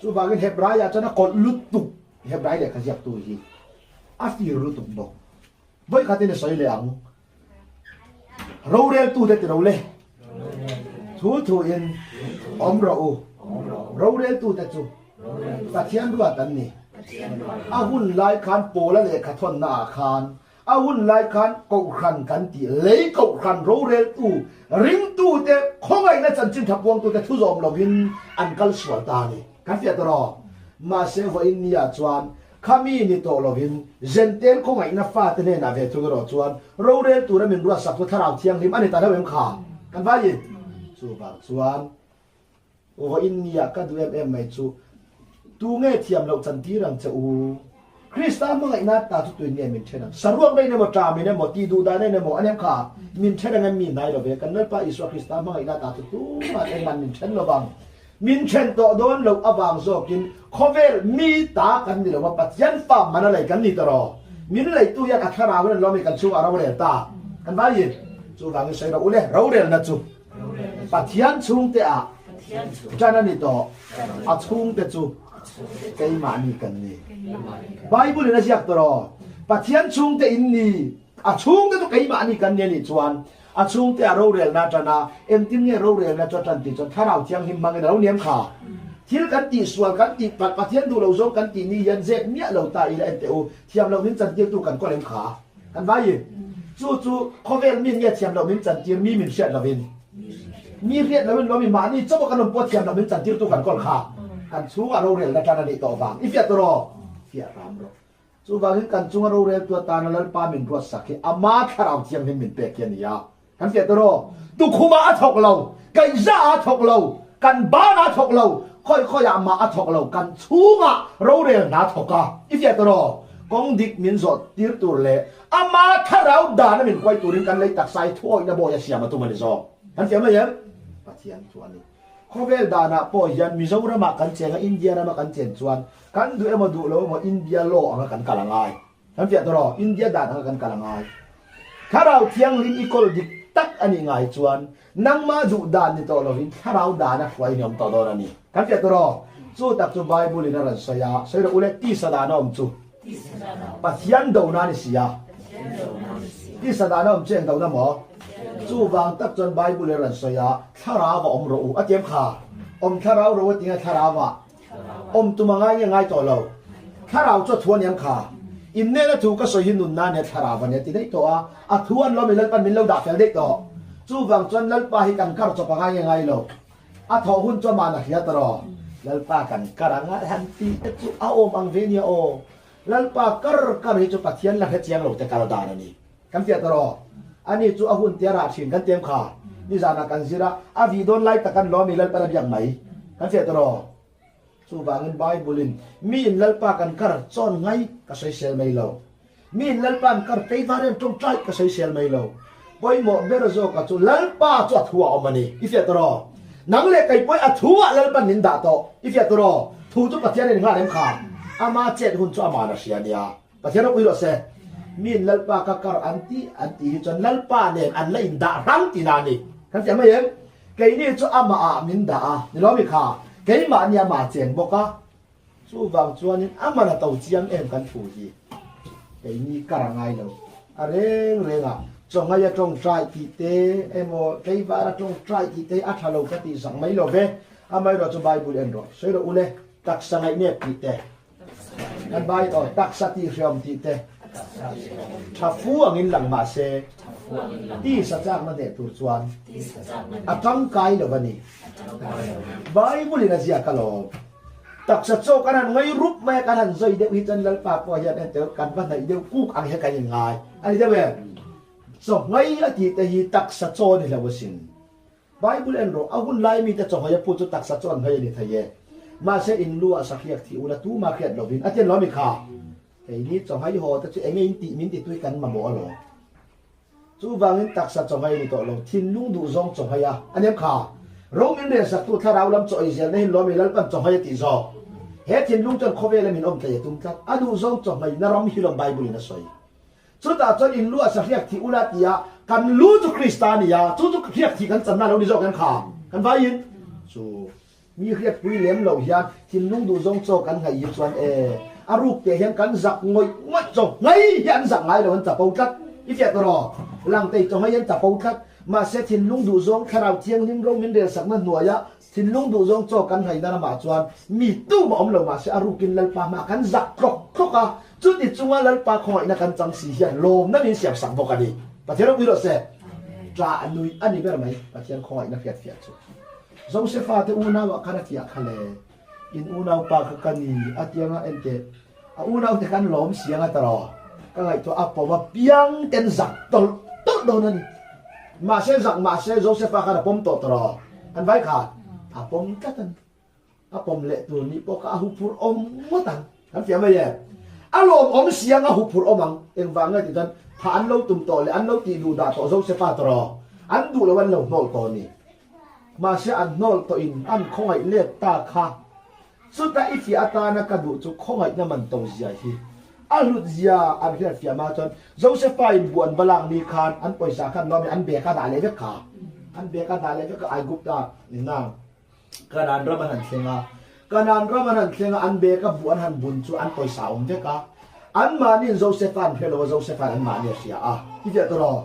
[SPEAKER 1] Chuvangin Hebraiah chuan a kawlh lutuk, Hebrai lehkha ziaktu hi a fir lutuk bawk. Vawikhatin a sawi leh ang, Roreltute ti ro le, thu thuin awm rawh u, roreltute chu Pathian ruat an ni. A hun lai khan Paula lehkha thawnnaah khan A hun lai khan Kohhran kan tih lei Kohhran roreltu, ringtute, khawngaihna chanchin tha puangtute thu zawm lovin an kal sual ta a ni. Kan fiah ta rawh. Mahse vawiin nia chuan khami ni tawh lovin Zentel khawngaihna fate hnenah ve thung erawh chuan rorel tura min ruatsak chu Thlarau Thianghlim a ni ta hlauh em kha? Kan vaiin. Chuvang chuan Vawiin nia ka duh em em mai chu tu nge thiam loh chan tir ang che u? Krista hmangaihna ta chu tuin nge min then ang? Saruak daih in emaw, ṭam in emaw, ti duh dan in emaw, an em kha min then ang em mi hnai lo ve? Kan Lalpa Isua Krista hmangaihna ta chu tumah engman min then lo vang. Min then tawh dawn loh avang zawkin khawvel mi ta kan ni lo va, Pathian fa mana lei kan ni ta rawh. Min leitu hian a thlarau in an lawm i kan chhungah rorel ta. Kan vaiin chuvangin sawi rawh u le, rorelna chu. Pathian chhungte ah ṭan a ni tawh, a chhungte chu keimahni kan ni. Bible in a ziak tawh rawh, Pathian chhungte in ni, a chhungte chu keimahni kan ni a nih chuan a chhungte ah rorelna a ṭan a, engtin nge rorelna chu a ṭan tih chuan Thlarau Thianghlim hmangin a lo niam kha. Thil kan tih sual kan tih palh Pathian duh lo zawng kan tih ni hian zep miah lo ta ila en teh u, thiam lo min chantirtu kan kawl em kha? Kan vai in chu chu khawvel mi nge thiam loh min chantir mi min hriat lovin mi hriat lovin lo mi mahni chawp a kan awm pawh thiam loh min chantir tu kan kawl kha kan chhungah rorelna tan a nih tawh vang i fiah tawh rawh fiah hram rawh chuvangin kan chunga rorel tu atana Lalpa min ruat sak hi ama thlarau thianghlim min pek hi a ni a kan fiah tawh rawh tukhumah a thawk lo kaihza a thawk lo kan ban a thawk lo khawi khawi ah mah a thawk lo kan chhungah rorel hna thawk a i fiah tawh rawh kawng dik min zawh tir tur leh ama thlarau dan a min huai turin kan lei taksa hi thuawihna bawi a siam a tum a ni zawk kan fiah mai em Pathian chu a ni khawvel danah pawh hian Mizoramah kan cheng a India rama kan chen chuan kan duh emaw duh lo emaw India law anga kan kal a ngai Kan fiah tawh rawh, India dan anga kan kal a ngai. Thlarau Thianghlim i kawl dik tak a nih ngai chuan nangmah duh dan ni tawh lovin Thlarau dan a hruai hniam tawh dawn a ni. Kan fiah tawh rawh, chu tak chu Bible in a rawn sawi a, sawi rawh u le, tisa dan a awm chu Pathian dona a ni si a. Tisa dan a awm chu eng dona maw? Chuvang tak chuan Bible in a rawn sawi a, Thlarau a awm rawh u a ti em kha? Awm thlarau ro a ti nge thlarau ah? Awm tum a ngai nge ngai tawh lo. Thlarau chu a thu a niam kha. Innena thu ka sawi hi nunna nia thlarau a nia ti daih tawh a, a thu an lawm i Lalpan min lo dah fel daih tawh. Chuvang chuan Lalpa hi kan kar chawp a ngai nge ngai lo. A thawh hun chu amah na hria ta rawh. Lalpa kan kar anga han tih te chu a awm ang ve nia aw. Lalpa kar kar hi chu Pathian la hre chiang lo te kal dan a ni. Kan fiah ta rawh. Ani chu a hun tia rah thin kan tem kha. Nizanah kan zir a, a vih dawn lai tak an lawm i Lalpan a biak mai. Kan fiah ta rawh. Chuvangin Bible-in miin Lalpa kan kar chawn ngai ka sawisel mai lo. Miin Lalpa an kar teivar em tawngtai ka sawisel mai lo. Pawimawh ber zawka chu Lalpa chu a thu a awm a ni. I fiah ta rawh. Nang leh kei pawih a thu ah Lalpan min dah tawh. I fiah ta rawh. Thu chu Pathian in nghal em kha? Ama chet hun chu aman a hria nia. Pathian ropui rawh se. Miin Lalpa ka kar an ti an tih hi chuan Lalpa nen an la indah hrang tihna a ni. Kan fiah mai em? Keini chu amah ah min dah a, ni lo mi kha? Keimahni amah a cheng bawk a. Chuvang chuanin a man a to chiang em kan thu hi keini kar a ngai lo. A reng reng ah chawngai a tawngtai tih te emaw tleivar a tawngtai tih te hi a tha lo ka tih zak mai lo ve. Amaherawh chu Bible en rawh, sawi rawh ule, taksa ngaihnep tih te, kan Bible aw taksa tih hreawm tih te, tha fu angin lang mah se tisa chakna hneh tur chuan a tangkai lo a ni. Bible in a ziak alawm. Taksa chaw kan han ngai rup mai a, kan han zawi deuh hi chuan Lalpa pawh hian entir kan va hnaih deuh kuk ang hian kan inngai a ni deuh em? Chaw ngai a tih te hi taksa chaw a ni lo asin. Bible en rawh, a hun lai mite chaw ngai a put chu taksa chaw an ngai a ni thei e. Mahse in lu ah sakhiak thih ula tuma hriat lovin a tian lo ami kha? Keini chaw ngai haw te chu enge in tih min ti tui kan mamawh alawm. Chuvangin taksa chawnghai a ni tawh lo, thinlung duhzawng chawnghai a a nem kha. Ro min relsaktu thlarau lam chaw ei zelna hi lawmi Lalpan chawnghai a tih zawk. He thinlung chuan khawvela min awm tlei a tum tlat. A duhzawng chawnghai na ram hi lawm Bible in a sawi. Chutah chuan in lu a sahriak thih ula ti a, kan lu chu Krista a ni a, chu chu hriak thih kan channa lo ni zawk em kha? Kan vaiin chu Mi hriatpui lem loh hian thinlung duhzawng chaw kan ngaih hi chuan e, a ruk teh hian kan zak ngawih ngawih chaw ngai hi an zak ngai lo an chapo tlat. I fiah tawh rawh. Langtei chaw ngai an chapo tlat. Mahse thinlung duhzawng thlarau thianghlim ro min relsakna hnuaia thinlung duhzawng chaw kan ngaihna ramah chuan mi tumah awm lo mahse a rukin Lalpa hmaah kan zak tlawk tlawk a, chuti chunga Lalpa khawngaihna kan chang si hian lawmna min siamsak bawk a ni. Pathian ropui rawh se. Tah nuih a ni ber mai Pathian khawngaihna hriatfiah chu. Josefa te unau ah khan a fiah kha le, in unau pa kha ka ni a ti anga en teh, a unau te khan lawm si anga taraw, ka ngaihtuah a pawm a piang ten zak tawlh tawlh dawn a ni. Mahse zak mahse Josefa khan a pawm tawh taraw, an vai khan a pawm tlat a ni. A pawm leh tur nih pawh kha a huphurh awm ngawt ang, kan fiah mai em? A lawm awm si ang a huphurh awm ang, engvang nge tih chuan tha an lo tum tawh leh an lo tih duh dah tawh Josefa taraw, an duh lo an lo hnawl tawh a ni. Mahse an hnawl tawh in an khawngaih let ta kha. Chuta i fiah atana ka duh chu khawngaihna man to zia hi. A hlut zia an hriat fiah hma chuan Josepha in buh an va lak ni khan an pawisa khan nuam in an bag a dah leh vek kha. An bag a dah leh vek a Aigupta nena Kanaan ram an han thleng a. Kanaan ram an han thleng a an bag a buh an han bun chu an pawisa a awm vek a. Anmahniin Josepha an hre lo a, Josepha'n anmahni a hria a. I fiah tawh rawh.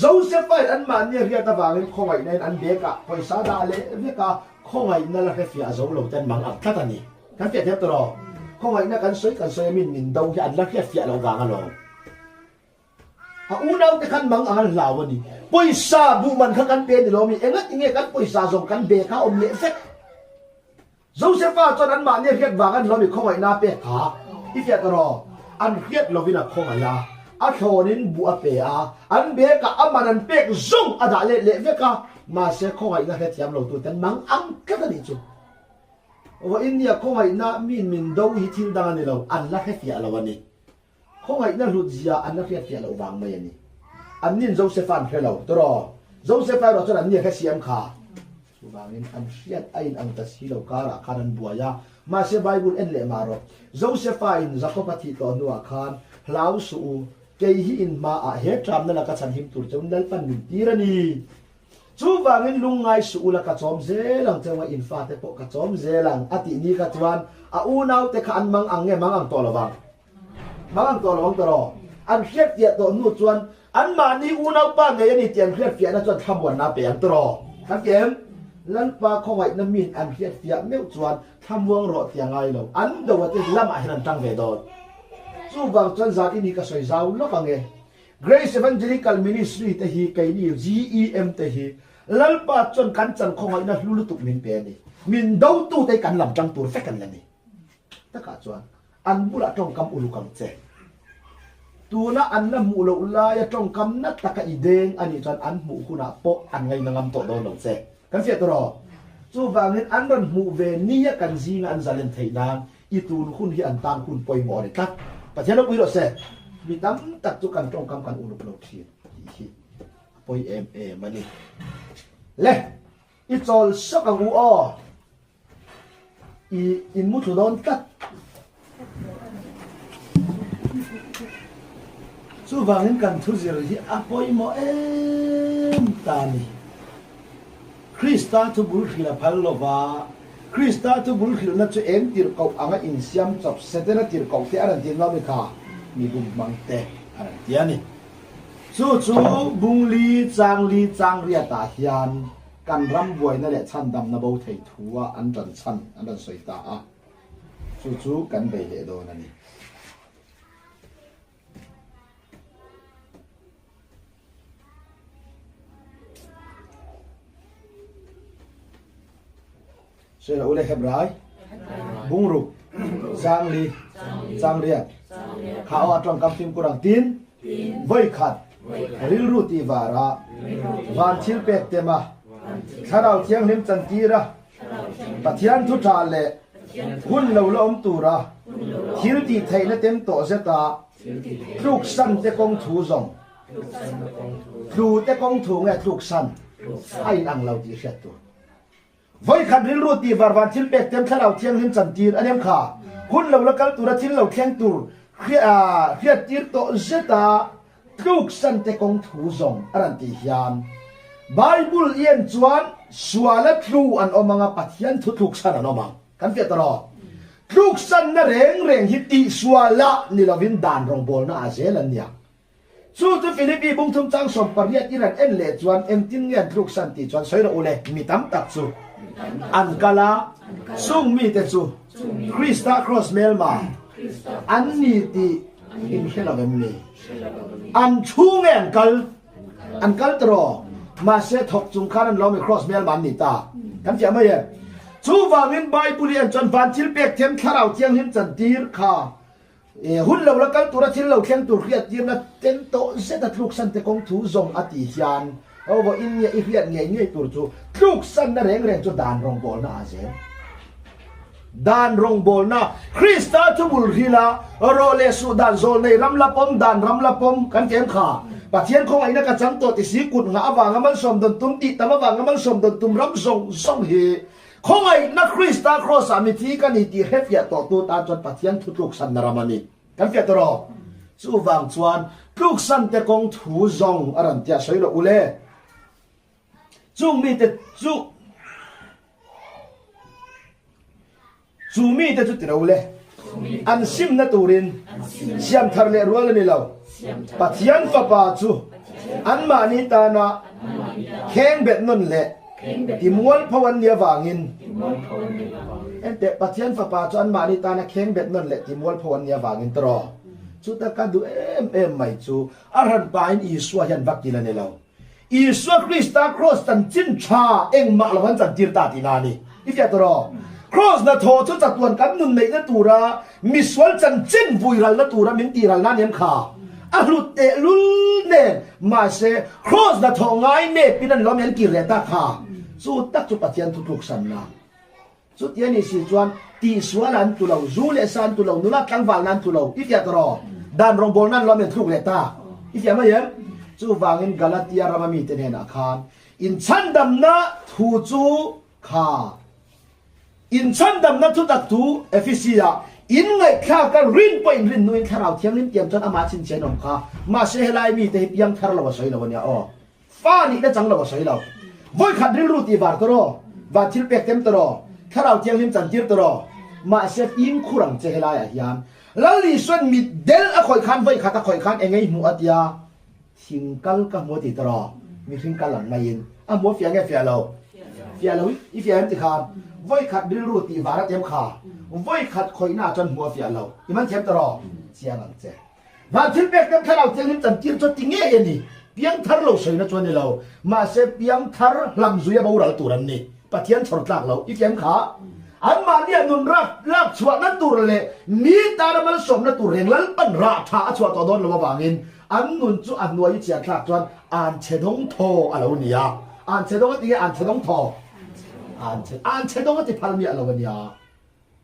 [SPEAKER 1] Josepha'n anmahni a hriat avangin khawngaihnain an bag-ah pawisa dah leh vek a, khawngaihna la hrefiah zo lo ten mang ang tlat a ni. Kan fiah thiam tawh rawh. Khawngaihna kan sawi kan sawi a min min do hi an la hriatfiah loh vang alawm. A unaute khan mang ang an hlau a ni. Pawisa buh man kha kan pe ni lo mi, enga tinge kan pawisa zawng kan bag a awm leh vek. Josefa chuan anmahni a hriat vang an hlawm i khawngaihna a pek kha i fiah ta rawh. An hriat lovin a khawngaih a, a thlawnin buh a pe a, an bekah a man an pek zawng a dah let leh vek a, mahse khawngaihna hrethiam lo tuten mang ang tlat a nih chu. Vawiin nia khawngaihna min min do hi thil dang a ni lo, an la hrefiah lo a ni. Khawngaihna hlut zia an la hriatfiah loh vang mai a ni. Annin Josefa an hre lo, tawraw? Josefa erawh chuan anni a hre siam kha. Chuvangin an hriat a in ang ta si lo karah khan an buai a. Mahse Bible en leh mah rawh. Josefa in Jakob a thih tawh hnuah khan, Hlau suh u, kei hi in hmaah he ṭamna laka chhan him tur cheu Lalpan min tir a ni. Chuvangin lungngai suh ula ka chawm zel ang cheu a, in fate pawh ka chawm zel ang a tih ni kha chuan a unaute kha an mang ang nge mang ang tawh lovang. Mang ang tawh lo ang tawh. An hriatfiah tawh hnu chuan anmahni unaupa ngei a ni tih an hriatfiahna chuan thlamuanna a pe ang tawh. Kan ti em? Lalpa khawngaihna min an hriatfiah meuh chuan thlamuang rawh ti a ngai lo. An do a te lamah hian an tang ve dawn. Chuvang chuan zan i ni ka sawi zau lawk ang e. Grace Evangelical Ministry te hi keini GEM te hi Lalpa chuan kan chan khawngaihna hlu lutuk min pe a ni. Min dotute hi kan lam tang tur vek an la ni. Takah chuan. An bulah tawngkam uluk ang che. Tuna an la hmuh loh laia tawngkam na taka i deng a nih chuan an hmuh hunah pawh an ngaina ngam tawh dawn lo che. Kan fiah tawh rawh. Chuvangin an rawn hmuh ve nia kan zinga an zalen theih nan i tun hun hi an tan hun pawimawh a ni tlat. Pathian ropui rawh se. Mi tam tak chu kan tawngkam kan uluk lo thin tih hi a pawi em em a ni. Le, i chawl sawk ang u aw. I in mu thlu dawn tlat. Chuvangin kan thu zir hi a pawimawh em ta ni. Krista thu bul hrilh a phal lova, Krista thu bul hrilhna chu eng tirhkoh anga insiam chawp Setana tirhkoh te a rawn ti ngam i kha mi bum hmang te a rawn ti a ni. Chu chu Bungli Changli Changriatah hian Kan ram buaina leh chhandamna bo thei thua an ṭan chhan an rawn sawi ta a, chu chu kan bei leh dawn a ni. Sawi rawh u le Hebrai, Bungruk, Zangli, Changriat, kha aw a tawngkam fimkhur ang tin, Vawikhat, rilru tih varah, van thil pek tema, Thlarau Thianghlim chantira, Pathian thu tha leh hun lo la awm tura thil tih theihna tem tawh zeta tluksan te kawng thu zawng, tlu te kawng thu nge tluksan a inang lo tih hriat tur. Vawikhat rilru tih var van thil pek tem Thlarau Thianghlim chantir a nem kha. Hun lo la kal tura thil lo thleng tur hriattir tawh zeta tluksan te kawng thu zawng a rawn tih hian Bible i en chuan suala tlu an awm anga Pathian thu tluksan an awm ang. Kan fiah ta rawh. Tluksanna reng reng hi tihsuala ni lovin dan rawngbawlna ah zel an nia. Chu chu Philippi bungthum chang 18 i rawn en leh chuan engtin nge an tluksan tih chuan sawi rawh u le, mi tam tak chu an kal a, chung mite chu Krista kraws hmelma an ni tih in hre lo em ni? An thu nge an kal? An kal tawh, mahse thawk chung khan an lawm i kraws hmelma an ni ta. Kan fiah mai em? Chuvangin Bible i en chuan van thil pek thiam Thlarau Thianghlim chantir kha Hun lo la kal tura thil lo thleng tur hriattirna tel tawh zet a tluksan te kawng thu zawng a tih hian ho vawiin nge i hriat ngei ngei tur chu tluksanna reng reng chu dan rawngbawlna ah zel. Dan rawngbawlna Krista chu bul hrila rawh leh suh dan zawl nei ram la pawm dan ram la pawm kan ti em kha Pathian khawngaihna ka chang tawh ti si kut nghah avanga malsawm dawn tum tih tam avanga malsawm dawn tum ram zawng zawng hi Khawngaihna Krista Kraws-ah mithi ka ni tih hrefiah tawhtu tan chuan Pathian thu tluksanna ram a ni. Kan fiah tawh rawh. Chuvang chuan tluksante kawng thu zawng a rawn tia sawi loh u le. Chung mite chu Chu mite chu ti lo le. An simna turin siamthar leh rual a ni lo. Pathian Fapa chu anmahni tana khengbet nawn leh timualpho an nih avangin Enteh, Pathian Fapa chu anmahni tana khengbet nawn leh timualpho an nih avangin tawh. Chuta ka duh em em mai chu a hranpain Isua hian va kil a ni lo. Isua Krista Kraws chanchin tha engmah lo an chantir ta tihna a ni. I fiah tawh rawh. Kraws hnathawh chu chatuan kan nun neihna tura misual chanchin vui ralna tura min tih ralna a ni em kha? A hlut tehlul nen. Mahse, Kraws hnathawh ngai nepin an lawm i an kir leh ta kha. Chu tak chu Pathian thutluksanna. Chutia ni si chuan tihsual an tu lo, zu leh sa an tu lo, nula tlangvalna an tu lo, i fiah ta rawh. Dan rawngbawlna an lawm in thluk leh ta. I fiah mai em? Chuvangin Galatia rama mite hnenah khan inchhandamna thu chu kha inchhandamna thu tak thu Ephesi-ah in ngaihthlak a rin pawh in rin hnuin Thlarau Thianghlim tiam chuan amah chhinchhiah an awm kha. Mahse helai mite hi piangthar lo a sawi lo a nia aw. Fa nihna chang lo a sawi lo. Vawikhat rilru tih var tawh rawh, van thil pek tem tawh rawh, Thlarau Thianghlim chantir tawh rawh. Mahse fimkhur ang che helaiah hian Lal Isuan mit del a khawih khan vawikhat a khawih khan engei hmuh a tia thing kal ka hmu a ti tawh rawh. Mihring kal ang maiin a hmu a fiah nge fiah lo? Fiah lo i fiah em ti khan vawikhat rilru tih var a tem kha vawikhat khawihna ah chuan hmu a fiah lo. I man thiam tawh rawh? Chiang ang che. Van thil pek tem Thlarau Thianghlim chantir chu ti ngei a ni. Piangthar lo sawina chu a ni lo. Mahse piangthar hlamzui a boral tur an ni. Pathian chhawr tlak lo. I fiam kha. Anmahnia nun rak lak chhuahna tur leh mi tana malsawmna tur reng Lalpan rah tha a chhuah tawh dawn lo avangin an nun chu a hnuai i chian thlak chuan an chhe dawng thaw a lo ni a. An chhe dawng a ti nge an chhe dawng thaw? An chhe an chhe dawng a ti phal miah lo a nia.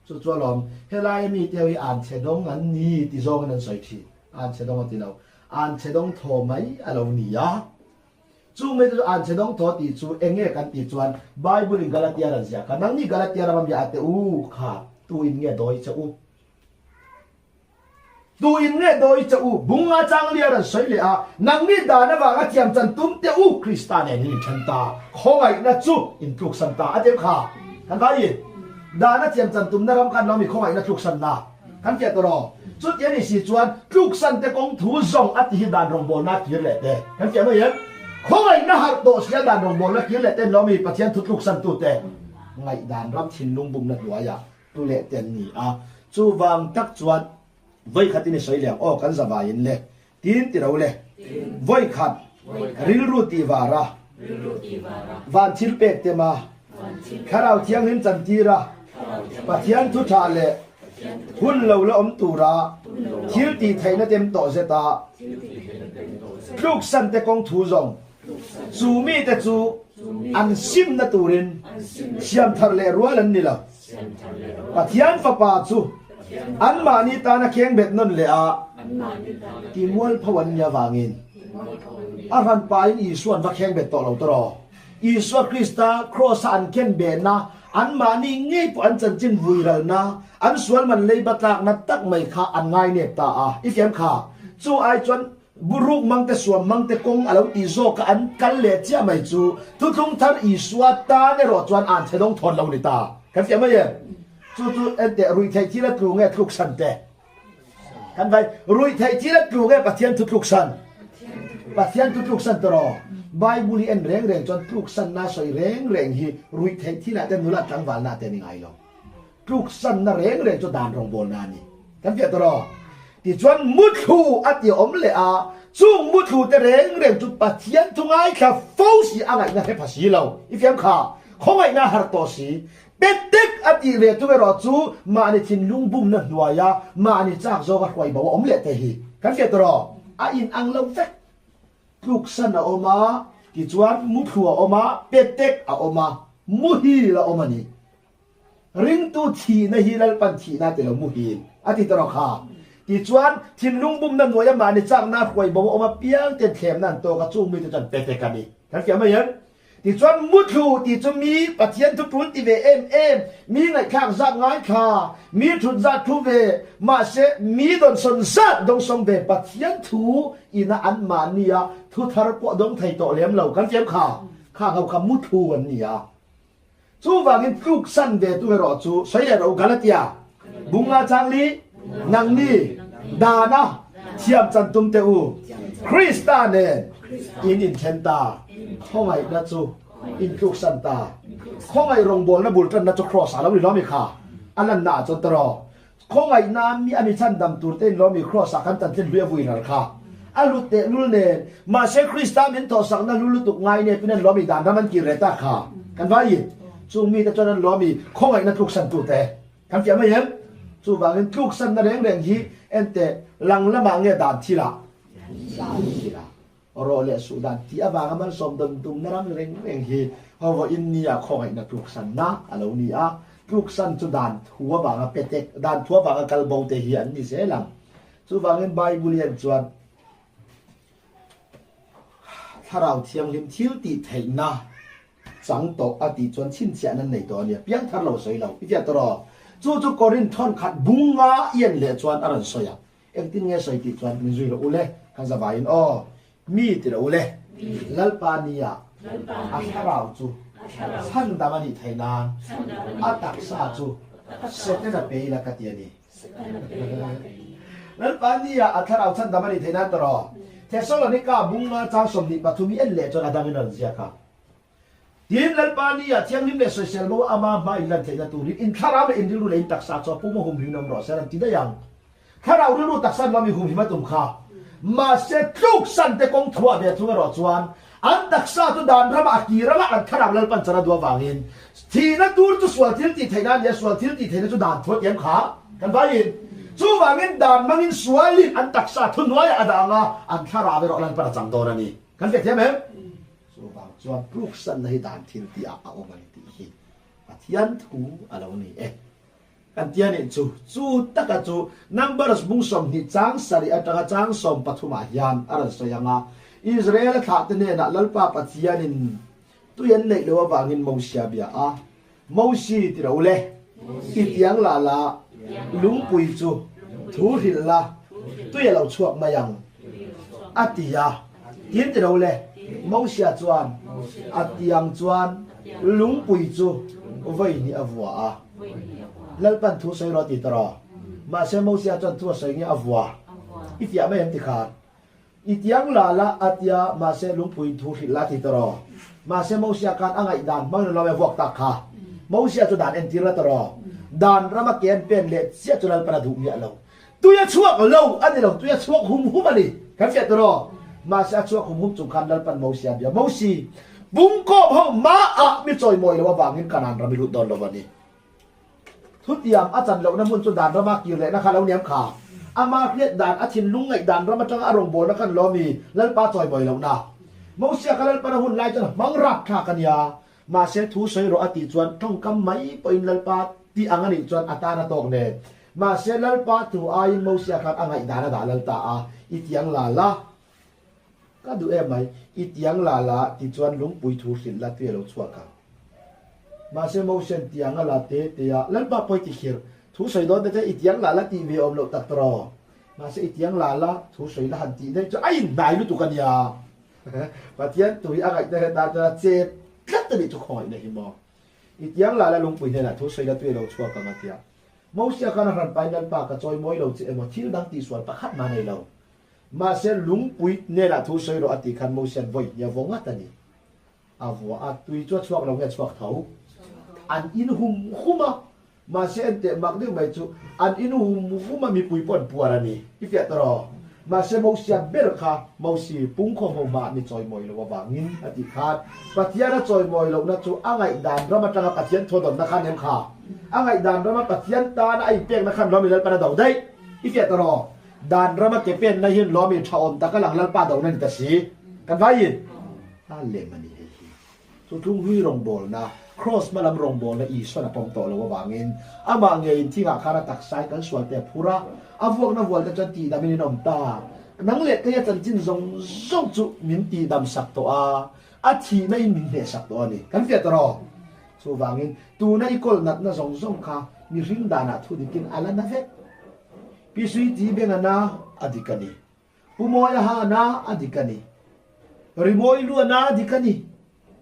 [SPEAKER 1] Chu chu alawm helaia mite ho hi an chhe dawng an ni ti zawngin an sawi thin. An chhe dawng a ti lo. An chhe dawng thaw mai a lo ni a. Chung mite chu an chhe dawng thaw tih chu eng nge kan tih chuan Bible in Galatia ran ziah kha, Nangni Galatia rama mi ate u kha tu in nge dawi che u? Tu in nge dawi che u? Bunga changlia ran sawi leh a, Nangni dan avanga thiam chan tum teh u, Krista nen in inthen ta, khawngaihna chu in tluksan ta a ti em kha? Kan vai in dan a thiam chan tumna ram khan lo mi khawngaihna tluksanna Kan fiah tawh lo. Chuti a nih si chuan tluksan te kawng thu zawng a ti hi dan rawngbawlna a kir leh te. Kan fiah mai em? Khawngaihna harh tawh sia dan rawngbawlna kir leh ten lo mi Pathian thu tluksan tu te ngaihdan ram thinlung bumna hnuaiah tu leh te an ni a. Chuvang tak chuan vawikhat in i sawi leh ang aw kan zavaiin le tin ti ro le vawikhat rilru tih vara van thil pek te ma Thlarau Thianghlim chantir a Pathian thu tha leh hun lo la awm tura thil tih theihna tem tawh zet a tluksan te kawng thu zawng chu mite chu an simna turin siam thar leh rual an ni lo. Pathian Fapa chu anmahni tana khengbet nawn leh a timualpho an nih avangin a hranpain Isua'n va khengbet tawh lo tawh. Isua Krista Kraws-a an khenbehna, anmahni ngei pawh an chanchin vuiralna, an sualman leiba tlakna tak mai kha an ngainep ta a. I fiam kha? Chu ai chuan Buruk mangte suam mangte kawng a lo tih zawk a an kal leh chiah mai chu thuthlung thar Isua tan erawh chuan an chhe dawng thawn lo ni ta. Kan fiah mai em? Chu chu enteh ruihtheih thil a tlu nge tluk san te? Kan vai ruihtheih thil a tlu nge Pathian thu tluk san? Pathian thu tluk san tawh Bible hi en reng reng chuan tluk sanna sawi reng reng hi ruihtheih thilah te nula tlangvalna te ni ngai lo. Tluksanna reng reng chu dan rawngbawlna a ni. Kan fiah tawh rawh. Tichuan muthlu a ti awm leh a, chung muthlu te reng reng chu Pathian thu ngaithla fo si a ngaihna hre pha si lo. I fiam kha, khawngaihna a har tawh si. Petek a tih ve tum erawh chu mahni thinlung bumna hnuaia mahni chak zawka hruai bo a awm leh te hi. Kan fiah tawh rawh. A inang lo vek. Tluksan a awm a, tichuan muthlu a awm a, petek a awm a, muhil a awm a ni. Ringtu thihna hi Lalpan thihna a ti lo muhil a ti ta rawh kha. Tichuan, thinlung bumna hnuaia mahni chakna hruai bo a awm apiang ten thlemna an tawk a, chung mite chuan petek a ni. Kan fiah mai em? Tichuan, muthlu tih chu mi Pathian thu tul ti ve em em, mi ngaihthlak zat ngaithla, mi thut zat thu ve, mahse mi dawnsawn zat dawngsawng ve Pathian thu ina an mahnia thu thar pawh dawng thei tawh lem lo. Kan fiam kha? Khang ho kha muthlu an ni a. Chuvangin tluksan ve tu erawh chu sawi leh rawh u Galatia bunga changli nangni dana thiam chan tum teh u Krista nen in inthen ta khawngaihna chu in tluksan ta khawngaih rawngbawlna bul tanna chu Kraws ah lo ni lawm i kha a lanna ah chuan ta rawh Khawngaihna mi a mi chhandam tur te in lo mi Kraws ah kan tan tlin hlui a vui ral kha a hlut teh lul nen mahse Krista min thawhsakna hlu lutuk ngai nep in an lo mi dan ram an kir leh ta kha kan vai in chung mi te chuan an lo mi khawngaihna tluksan tu te kan fiah mai em chuvangin tluksanna reng reng hi enteh lang lamah nge dan thil ah dan thil ah Rawh leh suh dan tih avanga malsawm dawn tumna ram reng reng hi vawiin nia khawngaihna tluksanna a lo ni a, tluksan chu dan thu avanga petek, dan thu avanga kal bo te hi an ni zel ang. Chuvangin Bible hian chuan Thlarau Thianghlim thil tih theihna chang tawh a tih chuan chhinchhiah nan nei tawh a nia, piangthar lo sawi lo i fiah tawh rawh. Chu chu Korinth thawnkhat bunga ian leh chuan a rawn sawi a. Engtin nge sawi tih chuan min zui rawh u le, kan zavaiin aw, mi ti rawh u le. Lalpa nia a thlarau chu chhandam a nih theih nan a taksa chu Setana pe ila ka ti a ni. Lalpa nia a thlarau chhandam a nih theih nan ta rawh. Thesalonika bunga chang 23 hi en leh chuan a dangin a rawn ziak a. Tin, Lalpa ni ah thianghlim leh sawisel bo ama hma in lan theihna turin in thlarau leh in rilru leh in taksa chu a pum a humhim awm rawh se an ti daih ang. Thlarau rilru taksa an lawm i humhim a tum kha. Mahse, tluksan te kawng thuah ve thung erawh chuan an taksa chu dan ramah a kir anga an thlarau Lalpan char a duh avangin. Thihna tur chu sual thil tih theihna a ni a, sual thil tih theihna chu dan thu a tiam kha kan vaiin. Chuvangin dan hmangin sualin an taksa thuhnuaiah a dah ang a, an thlarau erawh Lalpan a chang dawn a ni. Kan hriat thiam em? Chuvang chuan tluksanna hi dan thil tihah a awm a ni tih hi Pathian thu a lo ni e. Kan tia nih chu, chu taka chu Numbers bung 20 chang sarih atanga chang 13 ah hian a rawn sawi ang a, Israel-a thlahte hnenah Lalpa Pathianin Tui an neih loh avangin Mosia bia a, Mosi ti ro le, i tiang la la, lungpui chu thu hrilh la, tui a lo chhuak mai ang, a ti a. Tin ti ro le, Mosia chuan a tiang chuan lungpui chu vawi hnih a vua a. Lalpan thu sawi rawh a ti ta rawh. Mahse Mosia chuan thu a sawi nge a vua? I fiah mai em ti khan? I tiang la la a tia, mahse lungpuiin thu hrilh la ti ta rawh. Mahse Mosia khan a ngaihdan hmang in lo e vuak tak kha. Mosia chu dan entir la ta rawh. Dan rama ke an pen leh chiah chu Lalpan a duh miah lo. Tui a chhuak lo a ni lo, tui a chhuak hum hum a ni. Kan fiah ta rawh. Mahse a chhuak hum hum chung khan Lalpan Mosia a bia, Mosi, pungkawm ho mahah mi chawimawi lo avangin Kanaan ram i lut dawn lo a ni. Thutiam a chan lohna hmun chu dan rama kir lehna kha lo niam kha. Ama hriat dan, a thinlung ngaih dan ram atanga a rawngbawlna khan lawm i Lalpa chawimawi lohna. Mosia ka Lalpan a hun lai chuan hmang rap thlak a nia. Mahse thu sawi rawh a tih chuan tawngkam mai pawhin Lalpa tih ang a nih chuan a tan a tawk nen. Mahse Lalpa thu aiin Mosia khan a ngaihdan a dah lal ta a, i tiang la la. Ka duh em mai, i tiang la la ti chuan lungpui thu hrilh la tui a lo chhuak ang. Mahse Mosen tiang a la te te a, Lalpa pawi ti khir, thu sawi dawn te te i tiang la la tih ve awm loh tak tawh. Mahse i tiang la la thu sawi la han tih daih chu a inhnai lutuk a nia. Pathian tui a ngaihna hian tan chuan a chep tlat a nih chu khawngaihna hi maw. I tiang la la lungpui hnenah thu sawi la tui a lo chhuak ang a tia. Mosia khan a hran pain Lalpa ka chawi mawi lo che emaw thil dang tihsual pakhat mah nei lo. Mahse lungpui hnenah thu sawi rawh a tih khan Mosia'n vawi hnih a vaw ngat a ni. A vua a, tui chu a chhuak lo nge a chhuak tho? An in hum hum a, mahse enteh mak deuh mai chu an in hum hum a mipui pawh an puar a ni. I fiah ta rawh. Mahse Mosia ber kha Mosi pungkhawm ho hmaah mi chawimawi lo avangin a tih khan Pathian a chawimawi lohna chu a ngaihdan ram atanga Pathian thuadawnna khan em kha? A ngaihdan rama Pathian tana a inpekna khan Rom i Lalpan a do daih. I fiah ta rawh. Dan rama ke penna hian lawm i tha awm tak a lang Lalpa do na ni ta si. Kan vaiin a lem a ni hei hi. Chu tlunghlui rawngbawlna, Kraws hma lam rawngbawlna Isuan a pawm tawh lo avangin amah ngeiin thingah khan a taksa in kan sual te a phur a, a vuakna vual te chuan tihdamin in awm ta. Nang leh kei a chanchin zawng zawng chu min tihdam sak tawh a, a thihna in min hnehsak tawh a ni. Kan fiah ta rawh. Chuvangin tuna i kawl natna zawng zawng kha mihring danah thudikin a la na vek. Pi Sui Ti Beng a na a dik a ni. Pu Mawi a ha a na a dik a ni. Rimawi lu a na a dik a ni.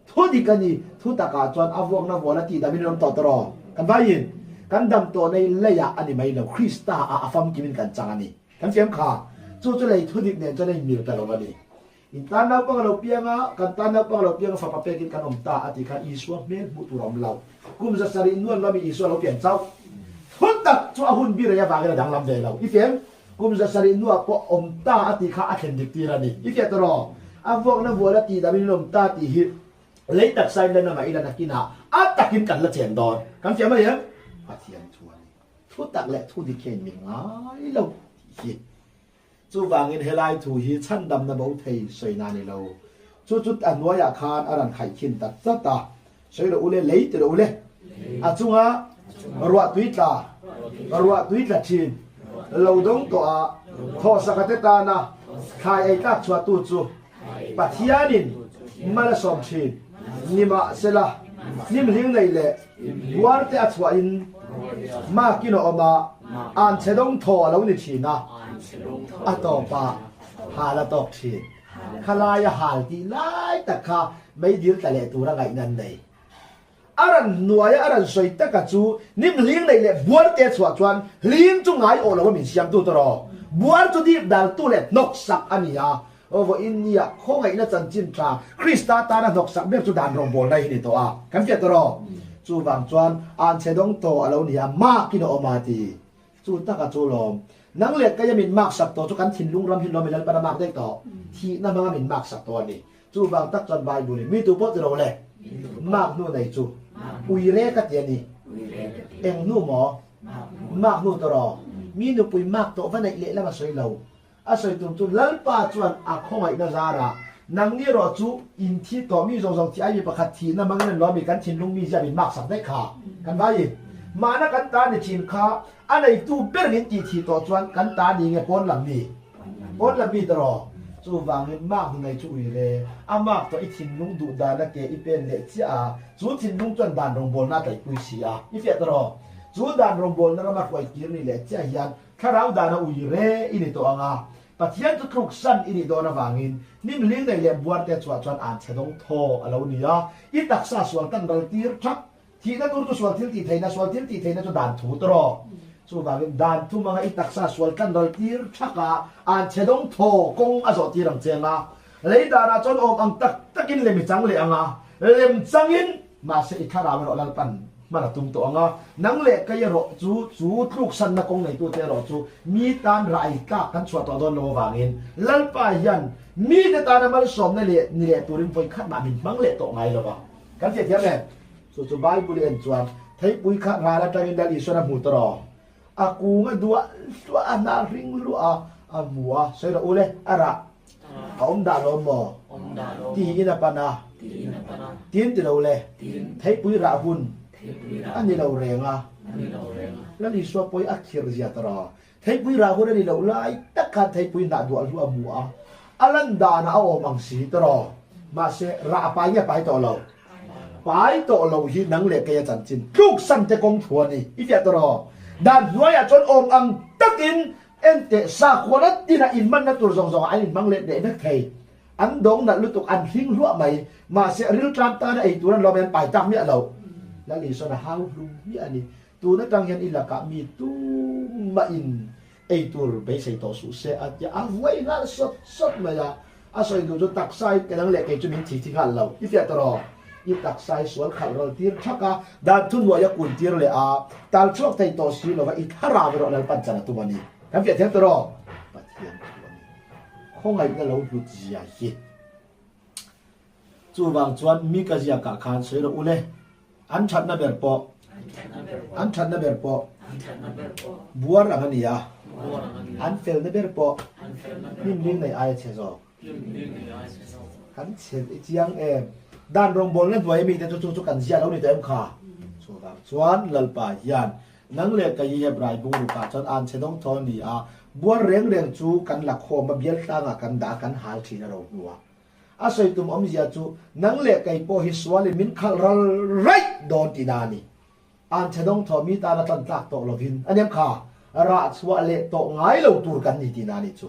[SPEAKER 1] Thu dik a ni. Thu takah chuan a vuakna vual a tih damin an awm tawh tawh rawh. Kan vaiin kan dam tawh nei leiah a ni mai lo, Krista ah a famkim in kan chang a ni. Kan fiam kha. Chu chu lei thu dik nen chuan a inmil ta lo a ni. In tan naupang a lo piang a, kan tan naupang a lo piang a, fapa pekin kan awm ta a tih khan Isua hmel hmuh tur a awm lo. Kum 700 nuan lami Isua a lo pian chauh. Thu tak chu a hun bir ei avangin a danglam ve lo. I fiam? Kum 700 nuah pawh awm ta a tih kha a thlen dik tir a ni. I fiah tawh rawh. A vuakna vual a tih damin in awm ta tih hi lei taksa in lan a mah ila nakinah a takin kan la chen dawn. Kan fiam a ni em? Pathian thu a ni. Thu tak leh thu dik hian min ngai lo tih hi. Chuvangin helai thu hi chhandamna bo thei sawina a ni lo. Chu chu a hnuaiah khan a rawn khaih khin ta tlat a, Sawi rawh u le, lei ti rawh u le. A chunga ruah tui tla, ruah tui tla thin, lo dawng tawh a, thawhsaka te tana thlai ei tlak chhuahtu chu Pathianin mal a sawm thin. Nimahsela, hnim hling nei leh buar te a chhuahin makin a awm a, an chhe dawng thaw a lo ni thin a, a tawpah hal a tawk thin. Khalaia hal tih lai tak kha meidil tla leh tura ngaihna an nei. A ran hnuaia a ran sawi taka chu hnim hling nei leh buar te chhuah chuan hling chu ngai awh lo a min siamtu tawh rawh. Buar chu dip daltu leh hnawksak a ni a. Aw vawiin nia khawngaihna chanchin tha Krista tana hnawksak ber chu dan rawngbawlna hi ni tawh a. Kan fiah tawh rawh. Chuvang chuan an chhe dawng tawh a lo ni a, makin a awm a ti. Chu taka chu lawm. Nang leh keia min maksak tawh chu kan thinlung ram hi lawm i Lalpan a mak daih tawh. Thihna hmanga min maksak tawh a ni. Chuvang tak chuan Bible in mi tu pawh ti lo le, mak hnu nei chu Uire ka ti a ni. Eng hnu maw? Mak hnu tawh. Mi nupui mak tawh va neih leh lam a sawi lo. A sawi tum chu Lalpa chuan a khawngaihna zarah nangni erawh chu in thi tawh mi zawng zawng thi ai mi pakhat thihna hmangin an lawm i kan thinlung mi ziah min mak sak daih kha kan vai in mahna kan ta ni thin kha a neitu ber min tih thih tawh chuan kan ta ni nge pawn lam mi pawn lam mi tawh rawh. Chuvangin mak hnunei chu ui le a mak tawh i thinlung duh dana ke i pen leh chiah a chu thinlung chuan dan rawngbawlna a tlaihpui si a i fiah tawh rawh. Chu dan rawngbawlna rama hruai kir ni leh chiah hian Thlarau dana ui re i ni tawh ang a, Pathian chu tluk san i nih dawn avangin hnim hling nei leh buarte chhuah chuan an chhe dawng thaw a lo ni a, i taksa sual tan ral tir thak. Thihna tur chu sual thil tih theihna, sual thil tih theihna chu dan thu tawh. Chuvangin dan thum anga i taksa sual tan ral tir thak a, an chhe dawng thaw kawng a zawh tir ang che ang a, lei danah chuan awm ang tak takin lem i chang leh ang a, lem changin mahse i thlarau erawh Lalpan Hman a tum tawh ang a, nang leh kei erawh chu chu tluksanna kawng neitute erawh chu mi tan rai tlak kan chhuah tawh dawn lo avangin Lalpa hian mite tana malsawmna leh ni leh turin vawi khat mah min hmang leh tawh ngai lo va. Kan fiah thiam em? Chu chu Bible i en chuan theipui kha ral atangin Lal Isuan a hmu tawh rawh. A kung a duah hluah a, hna hring luah a, a hmu a, sawi rawh u le, a rah a awm dah lo maw? Tiin a pan a, tin ti lo le, theipui rah hun a ni lo reng a, Lal Isua pawh hi a khir zia ta rawh. Theipui rah hun a ni loh lai tak khan theipui hnah duah hluah a hmu a, a lan danah a awm ang si ta rawh. Mahse, rah a pai nge pai tawh lo? Pai tawh lo hi nang leh kei a chanchin tluk san te kawng thu a ni. I fiah tawh rawh. Dan hnuaiah chuan awm ang takin enteh sakhuana tinah inhmanna tur zawng zawngah an inhmang let leh vek thei. An dawng nalh lutuk, an hling hluah mai. Mahse, riltlam tana ei tur an lawm hian pai tak miah lo. Lal Isuan a hau hlum hmiah a ni. Tun atang hian i lakah mi tumah in ei tur beisei tawh suh se a tia a vuai nghal sawt sawt mai a. A sawi duh chu taksa i ke dang leh kei chu min thi thi nghal lo. I fiah tawh rawh. I taksa i sual khalh ral tir thak a, dan thuhnuai a kun tir leh a, tal chhuak thei tawh si lova i thlarau erawh Lalpan chan a tum a ni. Kan fiah thiam tawh rawh. Pathian thu a ni. Khawngaihna lo hlut zia hi. Chuvang chuan Mika ziakah khan sawi rawh u le. An thatna ber pawh An thatna ber pawh Buar ang a ni a, an felna ber pawh hnim ling nei aia chhe zawk. Kan chhe i chiang em? Dan rawngbawlna hnuai ami te chu chu chu kan ziah lo ni tawh em kha? Chuvang chuan Lalpa hian nang leh kei hi Hebrai bungrukah chuan an chhe dawng thaw a ni a, buar reng reng chu kan la khawm a, bial tlangah kan dah a, kan hal thin a ro hnu a. A sawi tum awmzia chu nang leh kei pawh hi sualin min khalh ral raih dawn tihna a ni. An chhe dawng thaw mi tana tan tlak tawh lovin a nem kha rah chhuah leh tawh ngai lo tur kan ni tihna a ni chu.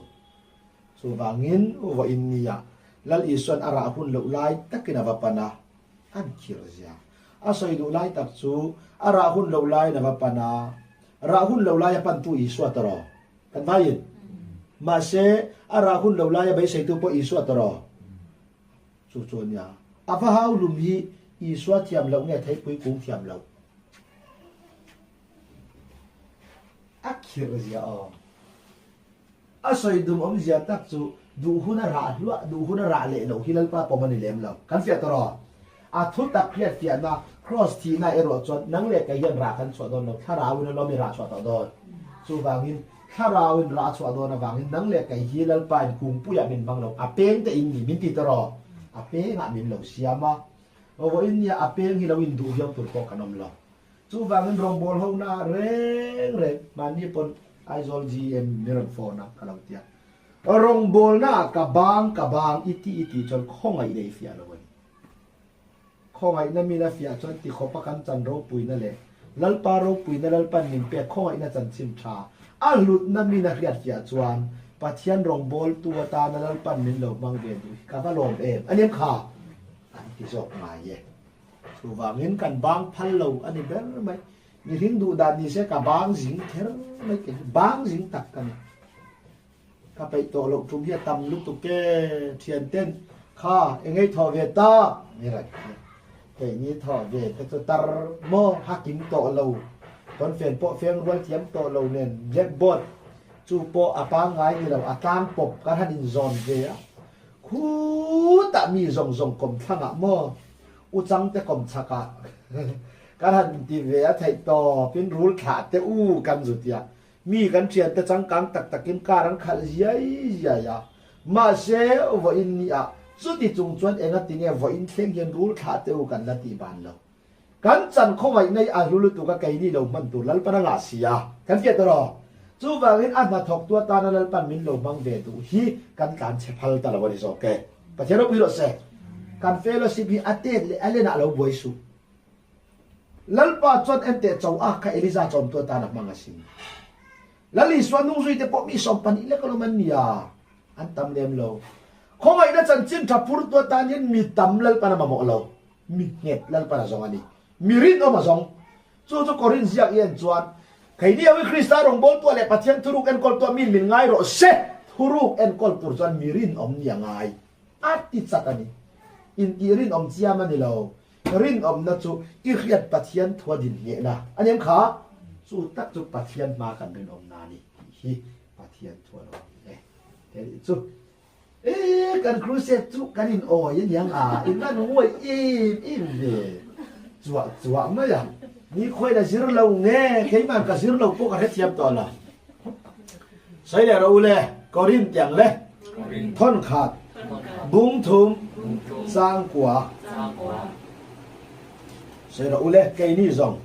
[SPEAKER 1] Chuvangin vawiin nia Lal Isuan a rah hun loh lai takin a va pan a, an khir zia. A sawi duh lai tak chu a rah hun loh laiin a va pan a, rah hun loh laia pantu Isua tawh. Kan vaiin. Mahse, a rah hun lo laia beiseitu pawh Isua ta rawh. Chu chu a nia. A va hau lum hi Isua thiam loh nge theipui kung thiam loh? A khirh zia aw. A sawi dum awmzia tak chu duh hun a rah hluah, duh hun a rah leh loh hi Lalpa pawm a ni lem lo. Kan fiah ta rawh. A thu tak hriat fiahna, Kraws thihna erawh chuan nang leh kei hian rah kan chhuah dawn lo, Thlarauin a lawm i rah chhuah tawh dawn. Chuvangin, Thlarauin rah a chhuah dawn avangin nang leh kei hi Lalpain kungpuiah min hmang lo, a peng te in ni min ti ta rawh. A pengah min lo siam a, vawiin nia a peng hi lo induh viau tur pawh kan awm lo. Chuvangin rawngbawl ho na reng reng mahni pawn Aizawl GM min rawn phone a ka lo ti a. Rawngbawlna ah ka bang ka bang i ti i tih chuan khawngaih nei fiah lo a ni. Khawngaihna min a fiah chuan tikhawpa kan chan ropuina leh Lalpa ropuina Lalpan min pek khawngaihna chanchin tha a hlutna min a hriat fiah chuan Pathian rawngbawltu atana Lalpan min lo hmang ve duh hi ka va lawm em a nia kha an ti zawk ngai e. Chuvangin kan bang phal lo a ni ber mai. Mihring duh dan ni se ka bang zing kher mai ke hi bang zing tak ka ni. Ka peih tawh loh tum hi a tam lutuk e thian ten kha engei thawh ve tak ni rat hi. Keini thawh ve te chu tar maw hakim tawh lo pawnfen pawh feng rual thiam tawh lo nen blackboard chu pawh a pangngai ni lo a tlang pawp kan han inzawn ve a. Khutah mi zawng zawng kawm thlangah maw u changte kawm chhakah. Kan han ti ve a theih tawp in rul thlah teh u kan zu tia. Mi kan thian te changkang tak tak in car an khalh ziai ziai a. Mahse vawiin ni ah chuti chung chuan enga tinge vawiin thleng hian rul thlah teh u kan la tih ban lo. Kan chan khawngaih nei a hlu lutuk a keini lo hman tur Lalpan a ngah si a, kan fiah ta rawh. Chuvangin a hnathawk tu atana Lalpan min lo hmang ve duh hi kan tlan chhe phal ta lo a ni zawk e. Pathian ropui rawh se. Kan fellowship hi a tet leh a lenah lo buai suh. Lalpa chuan enteh cho a kha Eliza chawmtu atana hmang a sin. Lal Isua nungzui te pawh mi 12 lek alawm an nia, an tam lem lo. Khawngaihna chanchin tha phurtu atan hian mi tam Lalpan a mamawh lo. Mi nghet Lalpan a zawng a ni. Mi rinawm a zawng. Chu chu Korin ziak i en chuan, Keini ho hi Krista rawngbawltua leh Pathian thuruk enkawltua min min ngai rawh se, thuruk enkawl tur chuan mi rinawm ni a ngai. A ti chat a ni. Intih rinawm chiam a ni lo. Rinawmna chu i hriat Pathian thua din nghehna a ni em kha? Chu tak chu Pathian hma kan rinawmna a ni tih hi Pathian thua lo ni e. He nih chu. Ee kan crusade chu kan in awi aniang a, in lan nguai em em ve chuah chuah mai a, ni khawi la zir lo nge keimah ka zir lo pawh ka hrethiam tawh lo. Sawi leh rawh u le, Korin tiang le, thawn khat, bung thum, chang kua. Sawi rawh u le, keini zawng,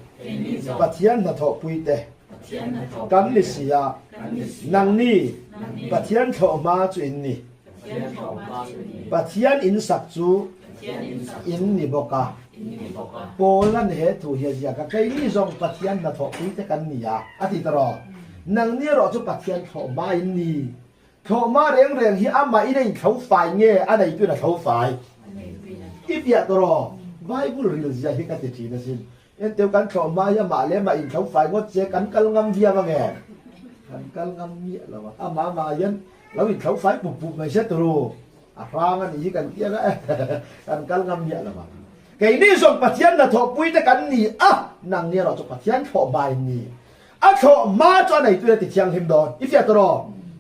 [SPEAKER 1] Pathian hnathawhpui te, Kan ni si a, nangni Pathian thlawhhma chu in ni. Pathian in sak chu in ni bawk a. Paul-a'n he thu hi a ziak a, Keini zawng Pathian hnathawhpui te kan ni a, a ti ta rawh. Nangni erawh chu Pathian thlawhhma in ni. Thlawhhma reng reng hi amahin a inthlo fai nge a neituin a thlo fai? I piah ta rawh. Bible ril zia hi ka ti thin asin. Enteu kan thlawh hma hi amah leh amah inthlo fai ngawt che kan kal ngam viau ang em? Kan kal ngam miah lo a, amah amah hian lo inthlo fai pup pup mai se turu a hrang a nih hi kan ti ang a kan kal ngam miah lo a. Keini zawng Pathian hnathawhpui te kan ni a, nang ni erawh chu Pathian thlawh hma in ni. A thlawh hma chu a neitu in a ti thianghlim dawn. I fiah tawh rawh.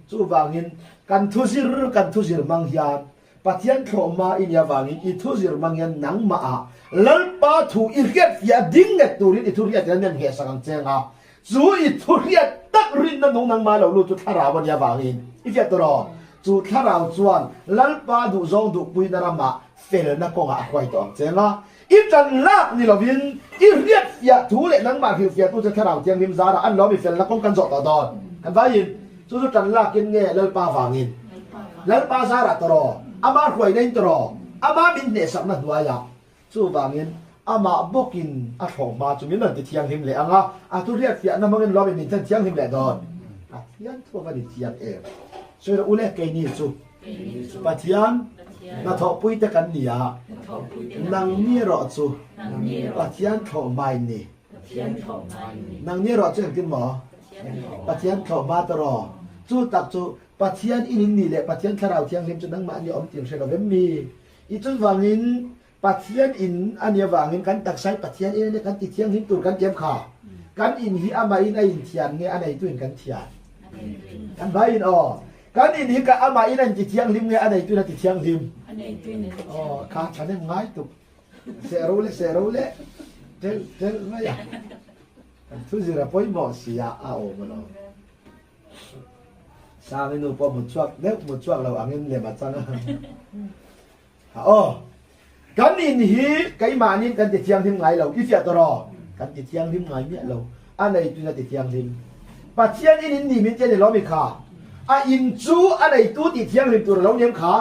[SPEAKER 1] Chuvangin kan thuzir kan thuzir hmang hian Pathian thlawhma i nih avangin i thu zir hmang hian nangmah ah Lalpa thu i hriat fiah ding nget turin i thu hriat hian nem nghehsak ang che anga chu i thu hriat tak rinna nung nangmah lo lut chu thlarau a nih avangin i fiah tawh rawh. Chu thlarau chuan Lalpa duhzawng duhpuina ramah felna kawngah a hruai tawh ang che anga i tan lak ni lovin i hriat fiah thu leh nangmah hrilhfiahtu che thlarau thianghlim zarah an lawm i felna kawng kan zawh tawh dawn. Kan vaiin Chu chu tan lakin nge Lalpa vangin? Lalpa zarah tawh rawh, ama hruaina in tawh rawh, ama min hnehsakna hnuaiah. Chuvangin amah bawkin a thlawh hma chu min rawn ti thianghlim leh ang a, a thu hriatfiahna hmangin lawmin min thlen thianghlim leh dawn. Pathian thu ava ni chiang em? Sawi rawh u le, keini chu Pathian hnathawhpui te kan ni a, nangni erawh chu Pathian thlawh hma in ni. Nangni erawh chu engtin maw? Pathian thlawhhma ta rawh. Chu tak chu Pathian in in nih leh Pathian Thlarau Thianghlim chu nangmah nih awm tin hre lo vem mi? I chun vangin Pathian in a nih avangin kan taksa hi Pathian in a nia kan ti thianghlim tur kan tiam kha. Kan in hi amah in a inthian nge a neitu in kan thian? Kan vai in aw. Kan in hi ka amah in a inti thianghlim nge a neitu in a ti thianghlim? Aw kha thanem ngai tuk. Seh ro le seh ro le tel tel mai a. Kan thu zir a pawimawh si a, a awm alawm. Sangi nu pawh mut chhuak deuh mut chhuak lo angin lem a chang a. Ha aw. Kan in hi keimahnin kan ti thianghlim ngai lo, i fiah tawh rawh. Kan ti thianghlim ngai miah lo. A neitu in a ti thianghlim. Pathian in in ni min ti a ni lawm i kha. A in chu a neitu ti thianghlim tur a lo ni em kha?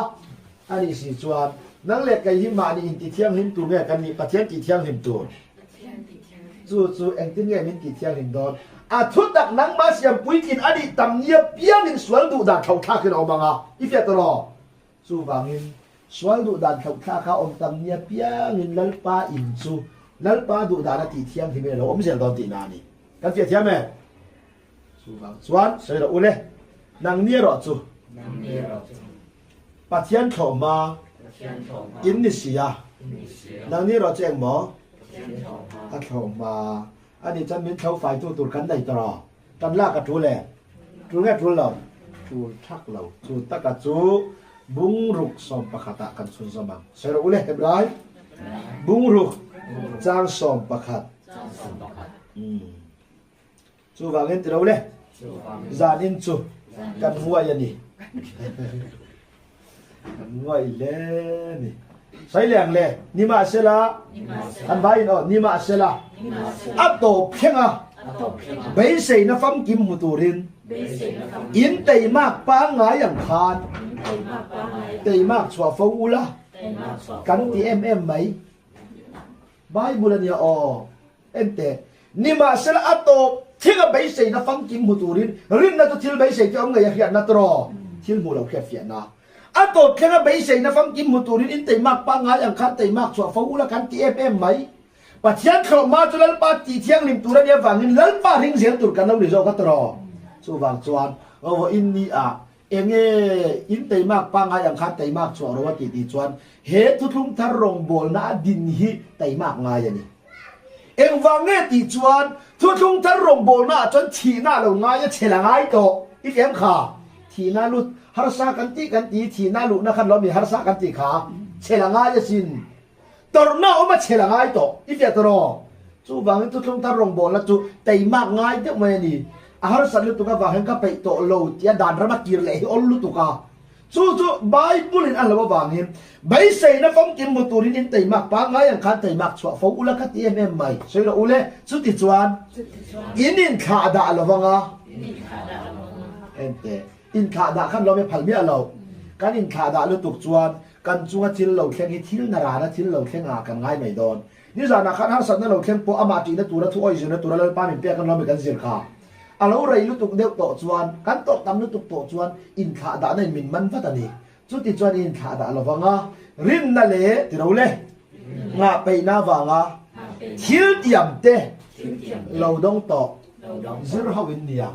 [SPEAKER 1] A nih si chuan nang leh kei hi mahni in ti thianghlim tur nge kan nih Pathian ti thianghlim tur? Chu chu engtin nge min tih thianghlim dawn? A thutak nangmah siam puitlin a nih tam nia piangin sual duh dan thlauhthlakin a awm ang a, i fiah tawh rawh. Chuvangin, sual duh dan thlauhthlak a awm tam nia piangin Lalpa in chu Lalpa duh dan a tih thianghlimin a lo awm zel dawn tihna a ni. Kan fiah thiam em? Chuvang chuan sawi rawh u le, nangni erawh chu Pathian thlawhhma in ni si a, nangni erawh chu engmaw? A thlawhhma a nih chuan min thlo faitu tur kan nei tawh rawh. Kan lak a tul e? Tul nge tul lo? Tul thak lo. Chu taka chu bungruk 11 ah kan chhunzawm ang. Sawi rawh u le, Hebrai bungruk chang 11. Chuvangin ti lo le. Zanin chu kan nguai a ni. Kan nguai hle ni. Saileng le nimahsela kan vai in aw nimahsela a tawp thleng a beiseina famkim hmu turin in teimak pangngai ang khan teimak chhuah fo ula kan ti em em mai. Bible a nia aw. Ente, nimahsela a tawp thinga beiseina famkim hmu turin rinna chu thil beisei te awm ngei a hriatna tawraw? Thil hmuh lo hriat fiahna. A tawp thlenga beiseina famkim hmu turin in teimak pangngai ang khan teimak chhuah fo ula kan ti em em mai. Pathian thlawhma chu Lalpa tih thianghlim tur a nih avangin Lalpa ring zel tur kan lo ni zawk a tawraw? Chuvang chuan, vawiin ni ah Enge in teimak pangngai ang khan teimak chhuah ro a tih tih chuan he thuthlung thar rawngbawlna a din hi teimak ngai a ni. Engvang nge tih chuan thuthlung thar rawngbawlna ah chuan thihna a lo ngai a chhel a ngai tawh i ti em kha? Thihna lut harsa kan tih kan ti thihna luhna khan lo mi harsa kan tih kha chhel a ngai asin. Tawrhna awm a chhel a ngai tawh i fiah tawh rawh. Chuvangin thuthlung thar rawngbawlna chu teimak ngai deuh mai a ni. A harsat lutuk avang hian ka peih tawh lo tia dan rama kir leh hi awl lutuk a. Chu chu Bible in a hlo avangin beiseina famkim hmu turin in teimak pangngai ang khan teimak chhuah fo ula ka ti em em mai. Sawi rawh ule, chuti chuan in inthlah dah lo vang a. Ente, inthlah dah khan lawm e phal miah lo. Kan inthlah dah lutuk chuan Kan chunga thil lo thleng hi thil na rana thil lo thleng ah kan ngai mai dawn. Nizanah khan harsatna lo thleng pawh amah tihna tura thu awih zirna tura Lalpa min pek an lo mi kan zir kha. A lo rei lutuk deuh tawh chuan, kan tawrh tam lutuk tawh chuan inthlah dahna in min man vat a ni. Chuti chuan i inthlah dah lovang a, rinna leh tiro le ngah peihna avanga thil tiam te lo dawng tawh zir ho in nia.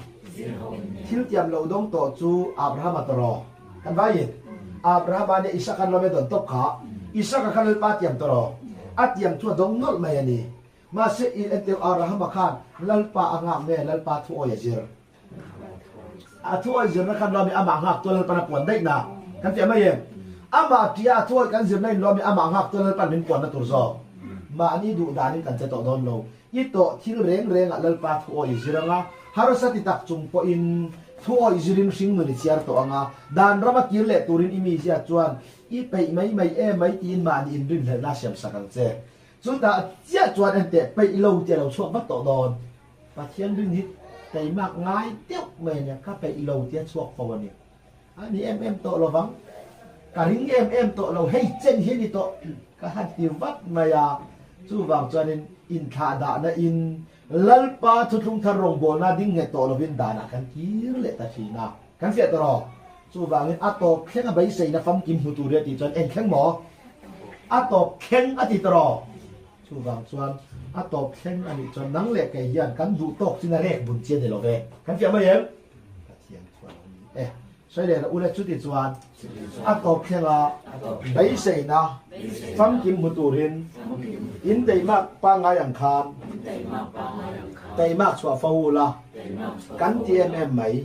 [SPEAKER 1] Thil tiam lo dawng tawh chu Abrahama tawraw. Kan vaiin Abrahama nih Isaka an lawm e dawn tawp kha. Isaka khan Lalpa a tiam tawh lo. A tiam chu a dawng nawlh mai a ni. Mahse i enteu Abrahama khan Lalpa a nghak nge Lalpa thu awi a zir? A thu awi zirna khan lawm i amah nghak chuan Lalpan a puan daih na. Kan fiah mai em? Amah tia a thu awi kan zirna in lawm i amah nghak chuan Lalpan min puanna tur zawk. Mahni duh danin kan che tawh dawn lo. I tawh thil reng rengah Lalpa thu awi zir anga, harsa ti tak chung pawhin thu awi zirin hringnun i chhiar tawh anga, dan rama kir leh turin i mizia chuan i peih mai mai em mai tiin mahni inrinhlelhna a siamsak ang che. Chutah chiah chuan enteh peih lo tih a lo chhuak vat tawh dawn. Pathian rin hi teimak ngai deuh mai a nia, ka peih lo tih a chhuak fo a ni. A ni em em tawh lovang. Ka ring em em tawh lo, hei chen hi a ni tawh ka han ti vat mai a. Chuvang chuanin inthlahdahna in Lalpa thuthlung thar rawngbawlna ding nghet tawh lovin danah kan kir leh ta thin a. Kan fiah tawh rawh. Chuvangin a tawp thleng a beiseina famkim hmu tur hi a tih chuan eng thleng maw? A tawp thleng a ti tawh rawh. Chuvang chuan a tawp thleng a nih chuan nang leh kei hian kan duh tawk chin a rek bun chi a ni lo ve. Kan fiah mai em? Pathian chuan a ni e. Sawi leh rawh u le, chuti chuan a tawp thlenga beiseina famkim hmu turin in teimak pangngai ang khan teimak chhuah fo u la, kan ti em em mai.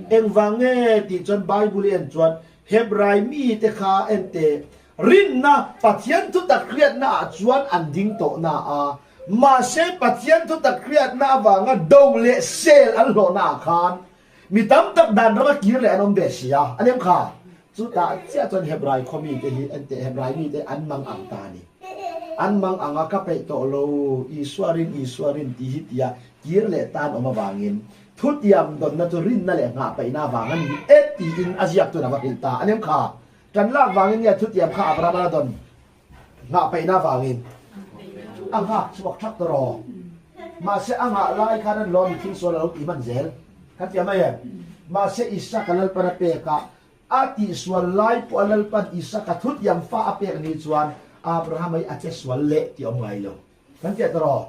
[SPEAKER 1] Engvang nge tih chuan Bible i en chuan Hebrai mite kha en teh, rinna Pathian thutak hriatna ah chuan an ding tawh na a, Mahse, Pathian thutak hriatna avanga do leh sel an hlawhna ah khan mi tam tak dan rama kir leh an awm ve si a, a nem kha. Chutah chiah chuan Hebrai khaw mite hi enteh Hebrai mite an mang ang ta a ni. An mang ang a, ka peih tawh lo, Isua rin, Isua rin tih hi tia kir leh tan awm avangin thutiam dawnna chu rinna leh nghah peihna avang a ni e tiin a ziak chuan a va hrilh ta a nem kha. Tan lak vangin nge thutiam kha Abraham a dawn? Nghah peihna avangin a nghak chhuak thak ta rawh. Mahse a nghah lai khan an lawm i thil sual a lo tih hman zel. Kan ti mai em? Mahse Isaka Lalpan a pek a, a tihsual lai pawh a Lalpan Isaka thutiam fa a pek ni chuan Abraham hi a che sual leh tih a awm ngai lo. Kan ti ta rawh.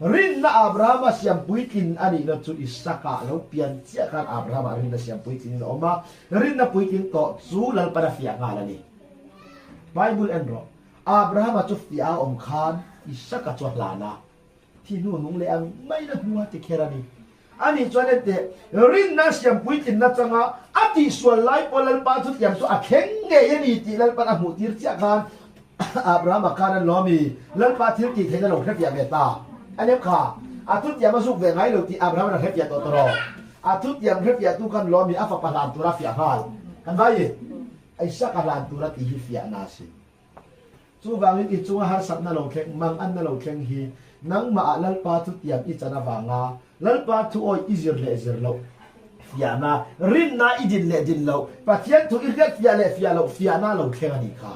[SPEAKER 1] Rinna Abrahama siam puitlin a nihna chu Isaka lo pian chiah khan Abrahama rinna siam puitlin in a awm a, rinna puitling tawh chu Lalpan a fiah nghal a ni. Bible en rawh. Abrahama chu fiah a awm khan Isaka chu a hlan a, thi hnu nung leh ang mai na hnu a ti kher a ni. Ani chuan enteh, rinna siam puitlinna changa a tihsual lai pawh Lalpa chutiang chu a thleng ngei a ni tih Lalpan a hmuh tir chiah khan Abrahama khan an lawm i, Lalpa thil tih theihna lo hre fiah ve ta. A nem kha. A thutiam a zuk ve ngai lo tih Abraham-an a hrefiah tawh tawh rawh. A thutiam hrefiahtu khan lawmi a fapa hlan tura fiah nghal. Kan vai Isaka hlan tura tih hi fiahna a si. Chuvangin i chunga harsatna lo thleng, manganna lo thleng hi nangmahah Lalpa thutiam i chan avanga Lalpa thu awih i zir leh zir loh fiahna, rinna i din leh din loh, Pathian thu i hriat fiah leh fiah loh fiahna lo thleng a nih kha.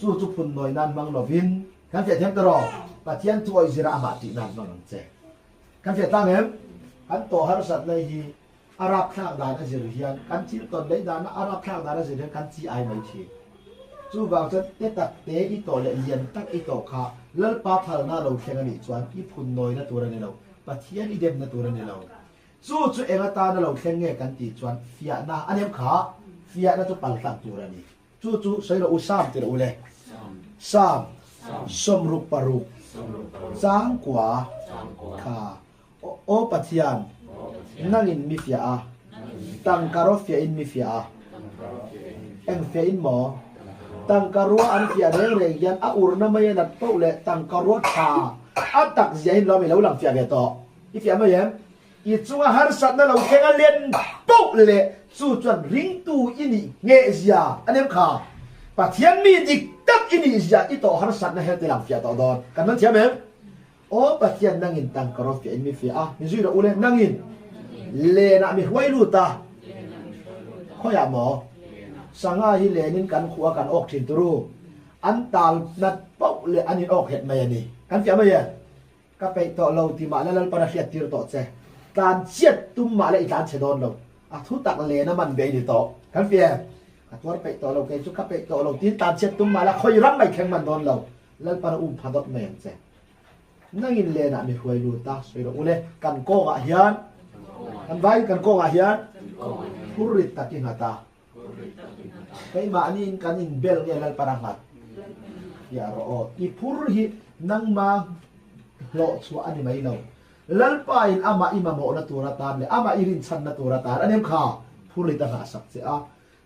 [SPEAKER 1] Chu chu phunnawi nan hmang lovin kan fiah thiam ta rawh. Pathian thu awih zira amah tih nan hmang ang che. Kan fiah tlang em? Kan tawh harsatna hi A rapthlak dan a zir hian kan thil tawn lei dana a rapthlak dan a zir hian kan chi ai mai thin. Chuvang chuan te tak te i tawh leh lian tak i tawh kha Lalpa phalna lo thleng a nih chuan i phun nawina tur a ni lo, Pathian i demna tur a ni lo. Chu chu eng atana lo thleng nge kan tih chuan fiahna a nem kha, fiahna chu paltlang tur a ni. Chu chu sawi rawh u Sam ti rawh u le. Sam, sawmruk paruk, changkua, kha. Aw Pathian, nangin mi fiah a, tangka ro fiahin mi fiah a. Eng fiahin maw? Tangka rua an fiah reng reng hian a urna mai a nat poh leh tangka rua tha a tak ziahin lawm i lo lang fiah ve tawh. I fiah mai em? I chunga harsatna lo thleng a len poh leh chu chuan ringtu i nih ngheh zia a nem kha. Pathian mi dik tak i nih zia i tawh harsatna hel ti lang fiah tawh dawn. Kan man thiam em? Aw Pathian nangin tangka rawh fiah in mi fiah a, mi zui rawh u le, nangin lenah mi hruai lut a, khawiah maw? Sangha hi lenin kan khuh a kan awk thin turu, an tal nat pauh leh an in awk het mai a ni. Kan fiah mai e, ka peih tawh lo ti mah la Lalpan a hriat tir tawh che, tlan chiat tum mah la i tlan chhe dawn lo, a thu tak len a man ve i ni tawh. Kan fiah em? Ka tuar peih tawh lo, kei chu ka peih tawh lo tiin tlan chiat tum mah la khawi ram mai thleng man dawn lo, Lalpan a um pha dawt mai ang che. Nangin lenah mi hruai lut a, sawi rawh u le, kan kawngah hian, kan vaiin kan kawngah hian phurrit tak i nghat a, keimahniin kan inbel nge Lalpan a nghat? Fiah rawh aw, i phur hi nangma hlawh chhuah a ni mai lo, Lalpain amah i mamawhna tur atan leh amah i rinchhanna tur atan a nem kha phurrit a nghahsak che a,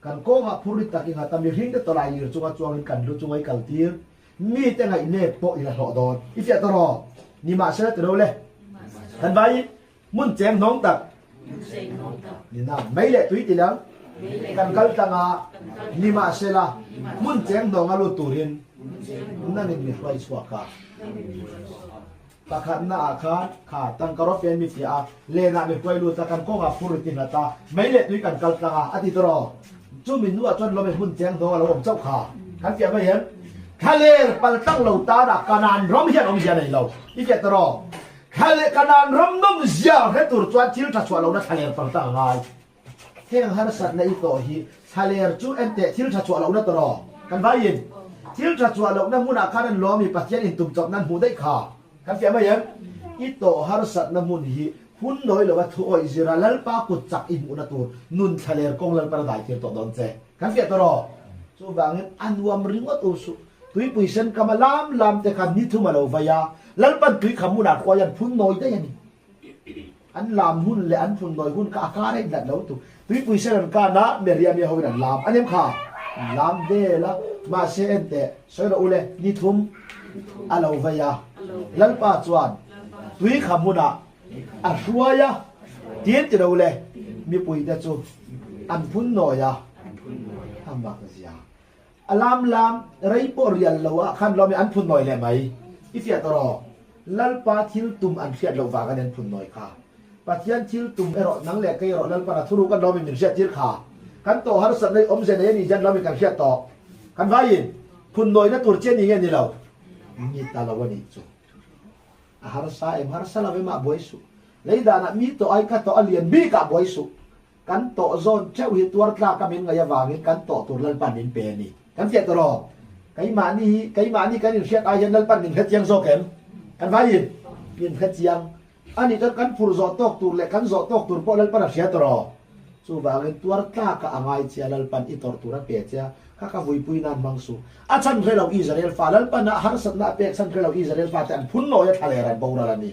[SPEAKER 1] Kan kawngah phurrit tak i nghat a, mihringte tawlai lir chunga chuangin kan lu chunga i kal tir, mite ngaih nep pawh i la hlawh dawn. I fiah tawh rawh. Nimahsela ti lo le. Kan vai hmun cheng hnawng tak. Nina mei leh tui ti lang. Kan kal tlang a, nimahsela hmun cheng hnawng a lut turin nangin mi hruai chhuak a. Pakhatna ah khan kha tangka rawp hian mi fiah a, lenah mi hruai lut a, kan kawngah phur ri ti nghat a, mei leh tui kan kal tlang a, a ti tawh rawh. Chumi hnuah chuan lawm e hmun cheng hnawng a lo awm chauh kha. Kan fiah mai em? Thlaler pal tlang lo tanah Kanaan ram hian awmzia nei lo. I fiah tawh rawh. Thlaler Kanaan ram nawmzia hre tur chuan thil tha chhuah lohna thlaler pal tlang a ngai. Heng harsatna i tawh hi thlaler chu enteh thil tha chhuah lohna tawh rawh. Kan vaiin thil tha chhuah lohna hmunah khan an lawm i Pathian intum chawp nan hmuh daih kha kan fiah mai em? I tawh harsatna hmun hi hun nawi lova thu awih zira Lalpa kut chak i hmuhna tur nun thlaler kawng Lalpan a dai tir tawh dawn che. Kan fiah tawh rawh. Chuvangin a nuam ringawt u suh. Tuipui sen kama lam lam te khan ni thum a lo vai a, Lalpan tui kham hmunah khuai an phun nawi daih a ni. An lam hun leh an phun nawi hun kha a kar a inhlat lo tuk. Tuipui sen an kan a, Meriam i hoin an lam a nem kha. An lam vel a, mahse enteh, sawi rawh u le, ni thum a lo vei a. Lalpa chuan tui kha hmunah a hruai a, tin ti lo le, mipuite chu an phun nawi a, a mak zia. A lam lam rei pawh rial lo ah khan lawm i an phun nawi leh mai. I fiah tawh rawh. Lalpa thil tum an hriat loh vang a ni an phun nawi kha. Pathian thil tum erawh nang leh kei erawh Lalpan a thuruk an lawm i min hriat tir kha. Kan tawh harsat na i awmze nei a nih hian lawm i kan hriat tawh. Kan vaiin phun nawina tur che ni nge ni lo? Ni ta lo a nih chu. A harsa em harsa lo em ah buai suh. Lei danah mi tawh ai ka tawh a lian bik ah buai suh. Kan tawh zawn theuh hi tuar tlak a min ngaih avangin kan tawh tur Lalpan min pe a ni. Kan fiah tawh rawh. Keimahni hi, keimahni kan inhriat ai hian Lalpan min hre chiang zawk em? Kan vaiin min hre chiang a nih chuan kan phur zawh tawk tur leh kan zawh tawk tur pawh Lalpan a hria tawh rawh. Chuvangin tuar tlaka a ngai che a, Lalpan i tawrh tur a pe che a, kha ka vuipui nan hmang suh. A chhan hre lo Israel fa, Lalpan a harsatna a pek chhan hre lo Israel fate an phun nawi a thlaler an boral a ni.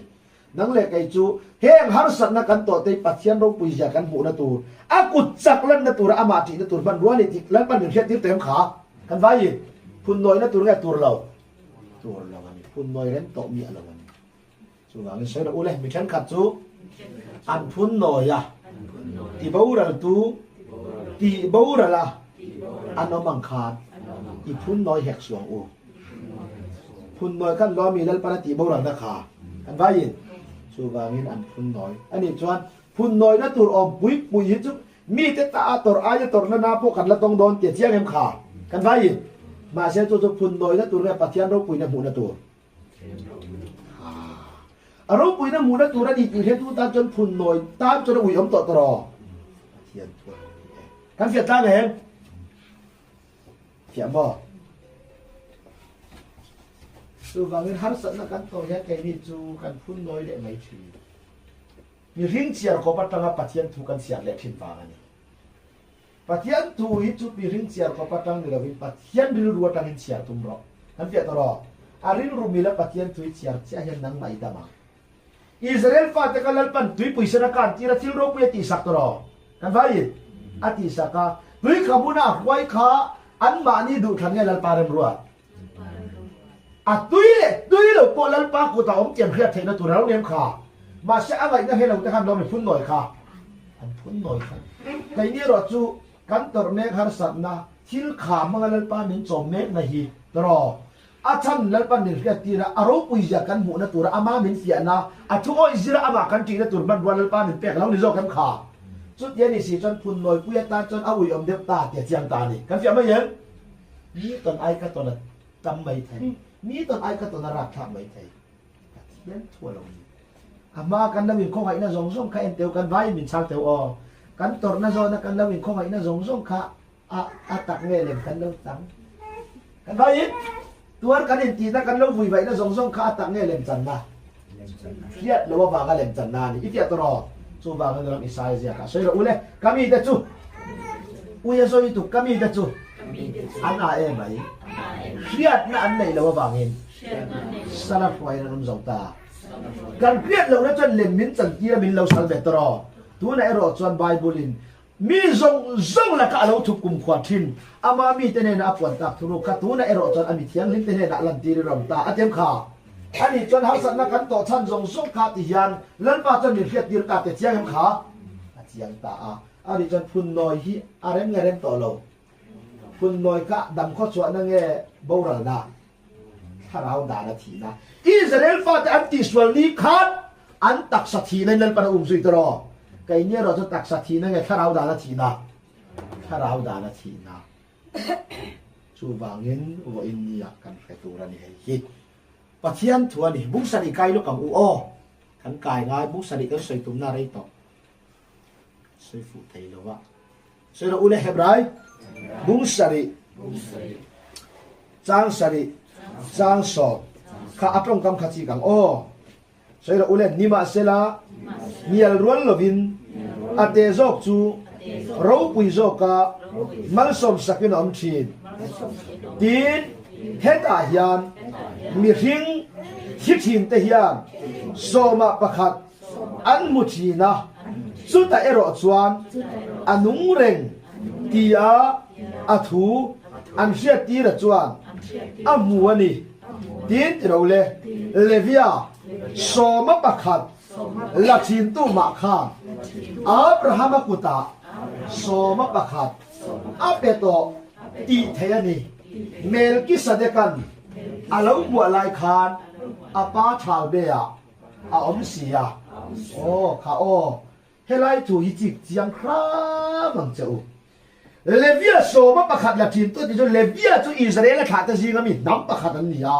[SPEAKER 1] Nang leh kei chu heng harsatna kan tawh te Pathian ropui zia kan hmuhna tur, a kut chak lanna tura amah ṭihna tur hmanrua ni tih Lalpan min hriattir tawh em kha? Kan vaiin phun nawina tur nge tur lo? Tur lo a ni. Phun nawi reng tawh miah lo a ni. Chuvangin sawi rawh u le, mi thenkhat chu an phun nawi a, ti boral tu, ti boral a an awm ang khan i phun nawi hek suang u. Phun nawi kan lo mi Lalpan a tih boral na kha kan vaiin chuvangin an phun nawi a nih chuan phun nawi na tur awm pui pui hi chu mite ta a tawrh aia tawrhna na pawh kan la tawng dawn tih a chiang em kha kan vaiin mahse chu chu phun nawi na tur nge Pathian ropuina hmuhna tur A ropuina hmuhna tur a ni tih hretu tan chuan phun nawi tan chuan a ui awm tawh tawh rawh. Pathian chuan a ni e. Kan fiah tlang em? Fiah maw? Chuvangin harsatna kan tawh hian keini chu kan phun nawi leh mai thin. Mihring chhiar kawp atanga Pathian thu kan chhiar leh thin vang a ni. Pathian thu hi chu mihring chhiar kawp atang ni lovin Pathian rilru atangin chhiar tum rawh. Kan fiah tawh rawh. A rilru mila Pathian thu hi chhiar chiah hian nangmah i dam ang. Israel fate kha Lalpan tuipui sen a kan tir a, thil ropui a tihsak tawh rawh. Kan vaiin a tihsak a, tui kha hmuna a hruai kha anmahni duhthlan nge Lalpa remruat? A tui leh tui lo pawh Lalpa kutah awm tiang hriat theihna tur a lo nem kha. Mahse a ngaihna he lo te khan lawm i phun nawi kha. An phun nawi kha. Keini erawh chu kan tawrh mek harsatna thil kha hmanga Lalpa min chawm mekna hi tawraw. A chhan Lalpa min hriat tir a, a ropui zia kan hmuhna tura ama min fiahna, a thu awih zira amah kan ṭihna tur hmanrua Lalpa min pek lo ni zawk em kha. Chutia ni si chuan phun nawipui atan chuan a uiawm deuh ta tia chiang ta a ni. Kan fiah mai em? Mi tawn ai ka tawn a tam mai thei, mi tawn ai ka tawn a rakthlak mai thei. Pathian thu a lo ni. A hma kan lo inkhawngaihna zawng zawng kha en teu kan vaiin min chhang teu aw. Kan tawrhna zawna kan lo inkhawngaihna zawng zawng kha a a tak nge lem kan lo chang. Kan vaiin tuar kan intihna kan lo vuivaihna zawng zawng kha a tak nge lem channa. Hriat lo avanga lem channa a ni. I fiah tawh rawh. Chuvangin ram Isaiah ziakah sawi rawh u le, ka mite chu ui a zawi tuk, ka mite chu an a e mai. Hriatna an neih loh avangin sala hruaiin an awm zo ta. Kan hriat lohna chuan lem min chantir a min lo sal ve tawh rawh. Tunah erawh chuan Bible-in Mi zawng zawng lakah a lo thup kumkhua thin. Ama mite hnenah a puan tak thuruk kha tunah erawh chuan a mi thianghlimte hnenah lantir i rawn ta a tem kha. Ani chuan harsatna kan tawh chhan zawng zawng kha ti hian Lalpa chuan min hriattir ta te chiang em kha? A chiang ta a. Ani chuan phunnawi hi a rem nge rem tawh lo? Phunnawi kha damkhaw chhuahna nge boralna? Thlarau dan a thihna. Israel fate an tihsual ni khan an taksa thihna in Lalpan a um zui tawh. Keini erawh chu taksa thihna nge thlarau dan a thihna? Thlarau dan a thihna. Chuvangin vawiin nia kan hre tur a ni hei hi. Pathian thu a ni. Bung sarih kai lawk ang u aw. Kan kai ngai bung sarih kan sawi tumna rei tawh. Sawi fuh thei lo va. Sawi rawh u le Hebrai bung sarih chang sarih chang sawm kha a tawngkam kha chik ang aw. Sawi rawh u le nimahsela hnial rual lovin a te zawk chu ropui zawka malsawm sakin a awm thin. Tin, hetah hian mihring thi thin te hian sawmah pakhat An hmu thin a, chutah erawh chuan a nung reng tia a thu an hriattira chuan a hmu a ni. Tin ti lo le, Levia sawma pakhat la thintu mah khan Abrahama kutah sawma pakhat a pe tawh tih theih a ni. Melkisadekan a lo hmuah lai khan a pa Thalbe-ah A awm si a. Aw kha aw. Helai thu hi chik chiang hram ang che u. Levia sawma pakhat la thin tu ti chu Levia chu Israel a thlah te zinga mi hnam pakhat an ni a.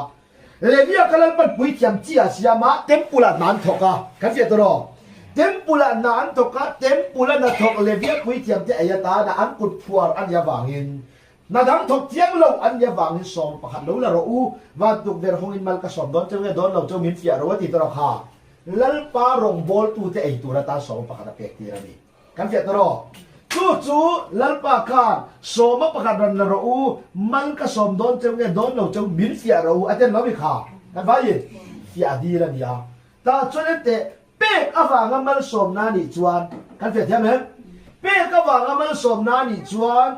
[SPEAKER 1] Levia ka Lalpan puithiam chi a siam a, temple ah hna an thawk a. Kan fiah tawh rawh. Temple ah hna an thawk a, temple a hnathawk Levia puithiam te ei atana an kut phuar a nih avangin Hna dang thawk chiang lo an nia vangin sawm pakhat lo la rawh u, van tukverh hawngin mal ka sawm dawn cheu nge dawn lo cheu min fiah ro a ti tawh kha. Lalpa rawngbawltute ei tur atan sawma pakhat a pek tir a ni. Kan fiah tawh rawh. Chu chu Lalpa khan sawma pakhat rawn la rawh u, mal ka sawm dawn cheu nge dawn lo cheu min fiah rawh u a ti lo mi kha. Kan vaiin fiah dil a ni a. Tah chuan enteh pek avanga malsawmna nih chuan kan fiah thiam em? Pek avanga malsawmna nih chuan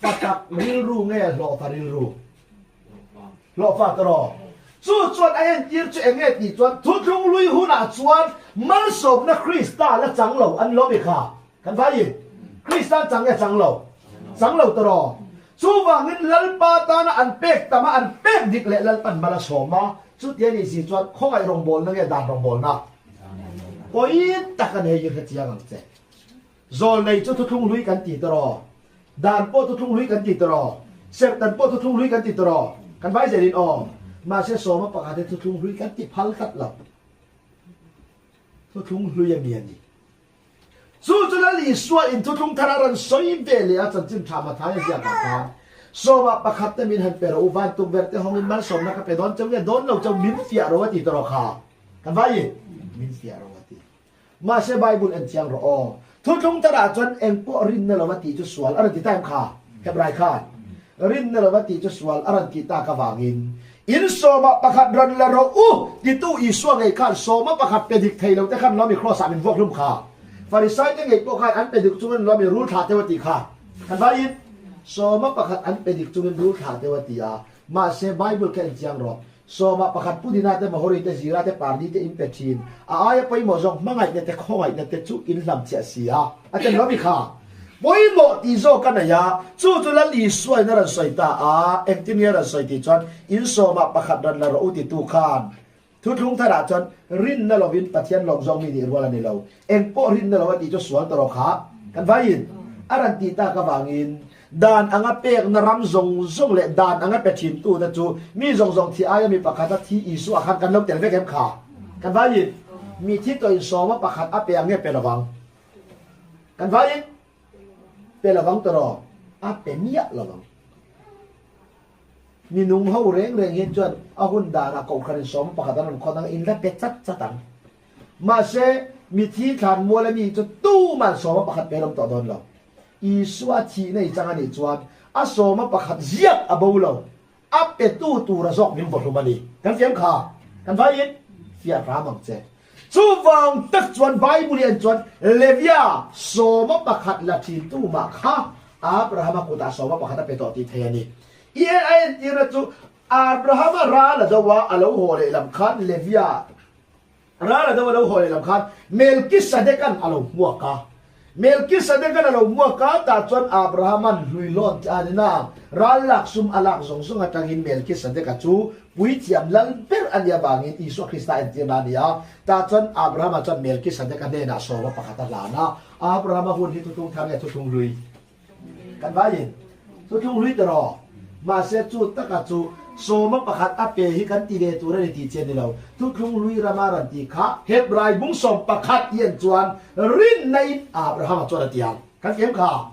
[SPEAKER 1] patak rilru nge hlawhfa rilru? Hlawhfa tawh rawh. Chu chuan a entir chu eng nge tih chuan thuthlung lui hunah chuan malsawmna Krista la chang lo an lawm i kha. Kan vai Krista an chang nge chang lo? Chang lo tawh. Chuvangin Lalpa tana an pek tam a, an pek dik leh Lalpan mal a sawm a, chutia nih si chuan khawngaih rawngbawlna nge dan rawngbawlna? Pawi tak a ni hei hi hrechiang ang che. Zawlnei chu thuthlung hlui kan ti tawh. Dan pawh thuthlung hlui kan ti tawh. Serhtan pawh thuthlung hlui kan ti tawh. Kan vai zelin aw. Mahse sawma pakhat hi thuthlung hlui kan ti phal tlat lo. Thuthlung hlui a mi a ni. Chu chu Lal Isua in thuthlung thar a rawn sawi ve leh a chanchin tha Mathaia ziakah khan sawmah pakhat te min han pe rawh u, van tukverh te hawngin malsawmna ka pe dawn cheu nge dawn lo cheu min fiah rawh a ti tawh kha. Kan vai in min fiah rawh a ti. Mahse Bible en chiang rawh aw. Thuthlung tharah chuan engpawh rinna lova tih chu sual a rawn ti ta em kha? Hebrai khan rinna lova tih chu sual a rawn tih tak avangin in sawmah pakhat rawn la rawh u titu Isua ngei khan sawma pakhat pe dik thei lo te khan lawmi kraws ah min vuak hlum kha. Farisai te ngei pawh khan an pe dik chungin lawmi rul thlah teuh a tih kha. Kan vaiin sawma pakhat an pe dik chungin rul thlah teuh a ti a. Mahse Bible kha en chiang rawh. Sawmah pakhat Pudina te, Mahori te, Zira te, Parni te in pe thin. A aia pawimawh zawk hmangaihna te, khawngaihna te chu in hlam chiah si a. A tel lo mi kha. Pawimawh tih zawk a nei a, chu chu Lal Isua in a rawn sawi ta a, engtin nge a rawn sawi tih chuan in sawmah pakhat rawn la rawh u titu khan thuthlung tharah chuan rinna lovin Pathian lawm zawng mi nih rual a ni lo. Engpawh rinna lo a tih chu sual ta rawh kha. Kan vaiin a rawn tih tak avangin Dan anga pekna ram zawng zawng leh dan anga pe thintute chu mi zawng zawng thi aia mi pakhata thi Isua khan kan lo tel vek em kha? Kan vaiin mi thi tawh insawma pakhat a pe ang nge pe lovang? Kan vaiin pe lovang tawh a pe miah lovang. Mi nung ho reng reng hian chuan a hun danah kohhran insawma pakhat an rawn khawn ang in la pe chat chat ang. Mahse mithi thlan muala mi chu tuman sawma pakhat pe an awm tawh dawn lo. Isua thihna i chang a nih chuan a sawma pakhat ziak a bo lo, a petu tura zawk min vaw hlum a ni. Kan fiam kha, kan vaiin fiah hram ang che. Chuvang tak chuan Bible hi en chuan Levia sawma pakhat la thintu mah kha Abrahama kutah sawma pakhat a pe tawh tih thei a ni. I en a entirna chu Abrahama ral a do a, a lo haw leh lam khan Levia Ral a do a lo haw leh lam khan Melkisadekan a lo hmuak a. Melkisadekan a lo hmuak a, tah chuan Abrahaman hluihlawn che a ni na, ral lak sum a lak zawng zawng atangin Melkisadeka chu puithiam lal ber a nih avangin Isua Krista entirna a ni a. Tah chuan Abrahama chuan Melkisadeka hnenah sawma pakhat a hlan a, Abrahama hun hi thuthlung thar nge thuthlung hlui? Kan vaiin thuthlung hlui ta rawh. Mahse chu taka chu sawma pakhat a pe hi kan ti ve tur a ni tih chian ni lo. Thuthlung hlui rama rawn tih kha Hebrai bung sawm pakhat hian chuan rinna in Abrahama chuan a ti ang. Kan ti em kha?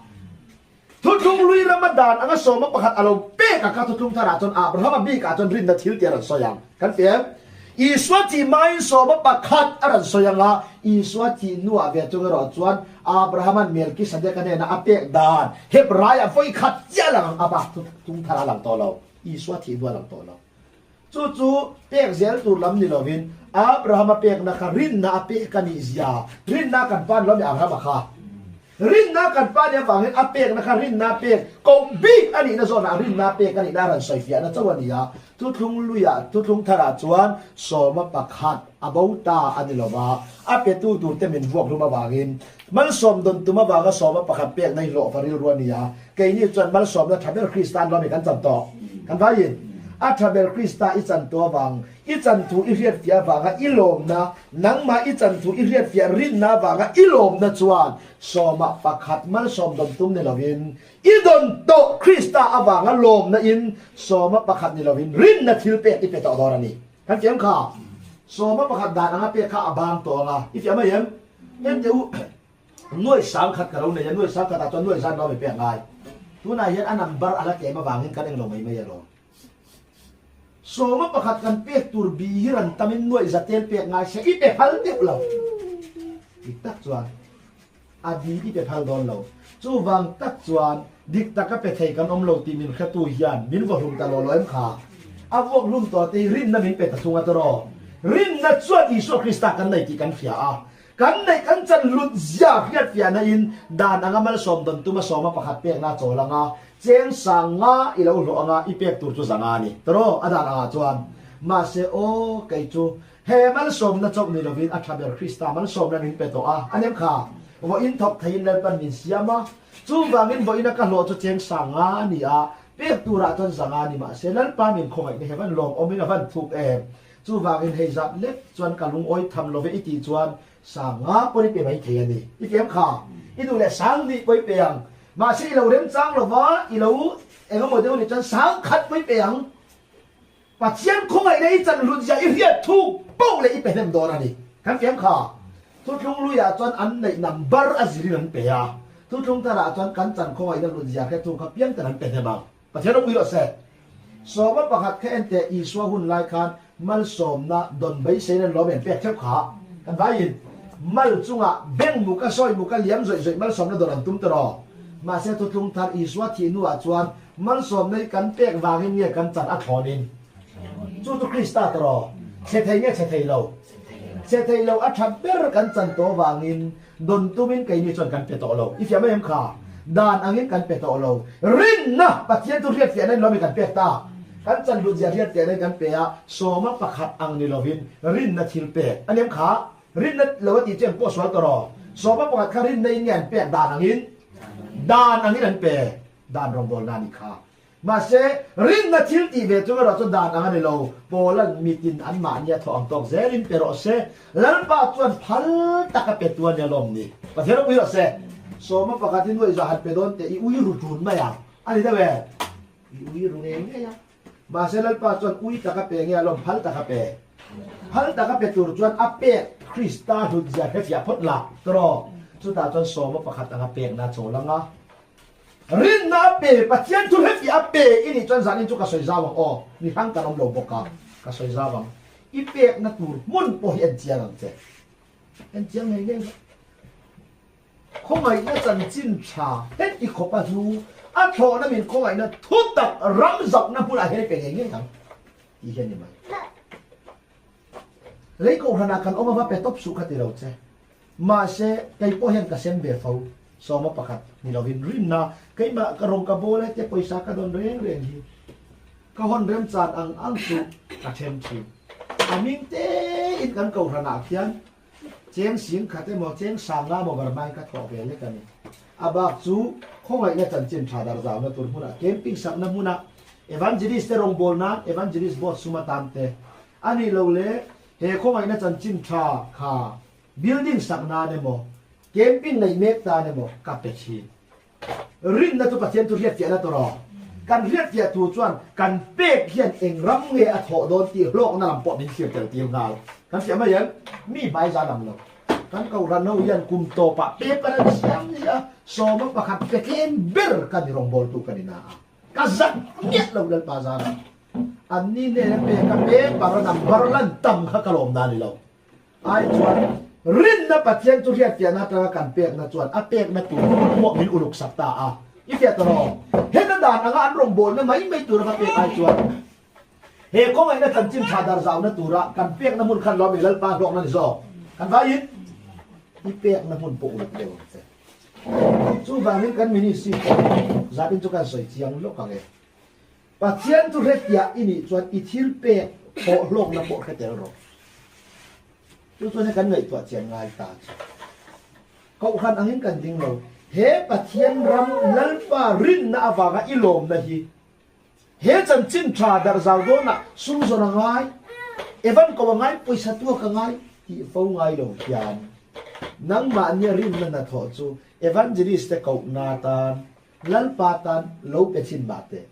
[SPEAKER 1] Thuthlung hlui rama dan anga sawma pakhat a lo pek a kha thuthlung tharah chuan Abrahama bikah chuan rinna thil tih a rawn sawi ang. Kan ti em? Isua thih hmain sawma pakhat a rawn sawi ang a, Isua thih hnuah ve chung erawh chuan Abrahama'n Melkisadeka hnena a pek dan Hebraiah vawi khat chiah lang ang a bak chu tung thar a lang tawh lo, Isua thih hnu a lang tawh lo. Chu chu pek zel tur lam ni lovin Abrahama pekna kha rinna a pek a nih zia, rinna kan pan lo mi Abrahama kha. Rinna kan pa nih avangin a pekna kha rinna pek koh bik a nihna zawnah rinna pek a nihna a rawn sawi fiahna chauh a ni a. Thuthlung luiah, thuthlung tharah chuan sawma pakhat a bo ta a ni lova, a petu turte min vuak hlum avangin malsawm dawn tum avanga sawma pakhat pekna hi hlawhfa rilru a ni a. Keini chuan malsawmna tha ber Kristan lawmi kan chan tawh. Kan vaiin a tha ber Krista i chan tawh avang I chan thu i hriatfiah avanga i lawmna, nangmah i chan thu i hriatfiah rinna avanga i lawmna chuan sawmah pakhat malsawm dawn tum ni lovin, i dawn tawh Krista avanga lawmna in sawma pakhat ni lovin rinna thil pek i pe tawh dawn a ni. Kan fiam kha? Sawma pakhat dan anga pek kha a bang tawh anga i fiam mai em? Hengte u nuai sang khat ka lo nei a, nuai sang khatah chuan nuai zan lo mi pek ngai. Tunah hian a number a la tlem avangin kan englo mai mai alawm. Sawma pakhat kan pek tur bi hi ran tamin nuaih za tel pek ngai se i pe phal deuh lo. Dik tak chuan a bi i pe phal dawn lo. Chuvang tak chuan dik taka pe thei kan awm lo tih min hretu hian min vaw hlum ta law law em kha? A vuak hlum tawh te hi rinna min pe ta thung a tawraw. Rinna chuan Isua Krista kan nei tih kan hria a. Kan neih kan chan hlut zia hriatfiahna in dan anga malsawm dawn tuma sawma pakhat pekna a chawl anga, cheng sang nga i lo hlawh anga i pek tur chu zanga a ni. Tawraw, a dan angah chuan. Mahse, aw, kei chu he malsawmna chauh ni lovin a tha ber Krista malsawmna min pe tawh a, a nem kha. Vawiin thawk theiin Lalpan min siam a, chuvangin vawiina ka hlawh chu cheng sanga a ni a, pek turah chuan zanga ni mahse Lalpa min khawngaihna hi a van lawmawmin a van thuk em. Chuvangin hei zat lek chuan ka lungawi tham love i tih chuan Sanga pawh i pe mai thei a ni. I ti em kha? I duh leh sang nih pawh i pe ang. Mahse i lo remchang lova, i lo eng emaw deuh nih chuan sang khat pawh i pe ang. Pathian khawngaihna i chan hlut zia i hriat thuk poh leh i pe hnem dawn a ni. Kan ti em kha? Thuthlung luiah chuan an neih number a zirin an pe a. Thuthlung tharah chuan kan chan khawngaihna hlut zia hre thuk kha piang ten an pe hnem ang. Pathian ropui rawh se. Sawma pakhat kha enteh Isua hun lai khan malsawmna dawn beisein an lawm em pek theuh kha kan vaiin mal chungah beng muka sawi muka liam zawih zawih malsawmna dawn an tum tawh. Mahse thuthlung thar Isua thih hnuah chuan malsawmna hi kan pek vangin nge kan chan a thlawnin chu chu Krista tawh. Chhe thei nge chhe thei lo? Chhe thei lo a tha ber kan chan tawh vangin Dawn tumin keini chuan kan pe tawh lo. I fiah mai em kha? Dan angin kan pe tawh lo. Rinna Pathian chu hriatfiahna in lawmi kan pek ta. Kan chanhlut zia hriatfiahna in kan pe a, sawma pakhat ang ni lovin rinna thil pek a ni em kha? Rinna lo a tih chu engpawh sual tawh rawh. Sawma pakhat kha rinna in nge an pek dan angin? Dan angin an pe. Dan rawngbawlna a nih kha. Mahse, rinna thil tih ve chung erawh chu dan ang a ni lo. Paula'n mitin anmahnia thawh ang tawk zelin pe rawh se. Lalpa chuan phal taka pe tu a nia lawm ni. Pathian ropui rawh se. Sawma pakhat hi nuaih zah han pe dawn teh i ui ru tun mai ang. A ni deuh e. I ui ru ngei ngei a. Mahse, Lalpa chuan ui taka pe nge a lawm phal taka pe. Phal taka pe tur chuan a pek Krista hlut zia hrefiah phawt la. Tawraw. Chutah chuan sawma pakhat anga pekna chawl anga. Rinna a pe, Pathian thu heti a pe i nih chuan zanin chu ka sawi zau ang aw, mi hrang kan awm lo bawk a, ka sawi zau ang. I pekna tur hmun pawh hi en chiang ang che. En chiang ngei ngei rawh. Khawngaihna chanchin tha heti khawp a hlu, a thlawhna min khawngaihna thu tak ram zauhna hmunah hian i pe ngei ngei ang tih hi a ni mai. Lei kohhranah kan awm ava pe tawp suh ka ti lo che. Mahse, kei pawh hian ka sem ve fo. Sawma pakhat ni lovin rinna keimah ka rawng ka bawl e te pawisa ka dawn reng reng hi ka hawn remchan ang ang chu ka then thin. A ming tein kan kohhranah khian cheng sing khat emaw cheng sang nga emaw Burma in ka thawh ve lek a ni. A bak chu khawngaihna chanchin tha dar zauna tur hmunah camping sakna hmunah Evangelist te rawngbawlna nan Evangelist board sum atan te a nih loh le he khawngaihna chanchin tha kha Building sak nan emaw, camping neih mek tan emaw ka pe thin. Rinna chu Pathian chu hriatfiahna tur aw. Kan hriatfiah tur chuan kan pek hian eng ram nge a thawh dawn tih hlawkna lam pawh min thlir tel tir nghal. Kan hria mai em? Mi hmai zan ang lo. Kan kohhran ho hian kum tawpah paper an siam ni a, sawma pakhat pe tlem ber ka ni rawngbawltu ka ni na a. Ka zak miah lo Lalpa zana. Anni hnena pek a paper a number lan tam kha ka lawm na ni lo. Ai chuan rinna Pathian chu hriatfiahna atanga kan pekna chuan a pekna tur pawh min uluk sak ta a. I fiah ta rawh. Heta dan anga an rawngbawlna mai mai tura ka pek ai chuan he khawngaihna chanchin tha dar zauna tura kan pekna hmun khan lawm i Lalpa hlawkna ni zawk. Kan vaiin i pekna hmun pawh uluk deuh ang che. Chuvangin kan ministry pawh zatin chu kan sawi chiang lawk ang e. Pathian chu hretiah i nih chuan i thil pek thawh hlawkna pawh hre tel rawh. Chu chuan kan ngaihtuah chian ngai ta chu. Kohhran angin kan ding lo. He Pathian ram Lalpa rinna avanga i lawmna hi he chanchin tha darh zau dawnah sum zawn a ngai, Evan ko a ngai, pawisa tuak a ngai tih fo ngai lo hian nangmahnia rinna hnathawh chu Evangelist te kohna tan Lalpa tan lo pe thin mah teh.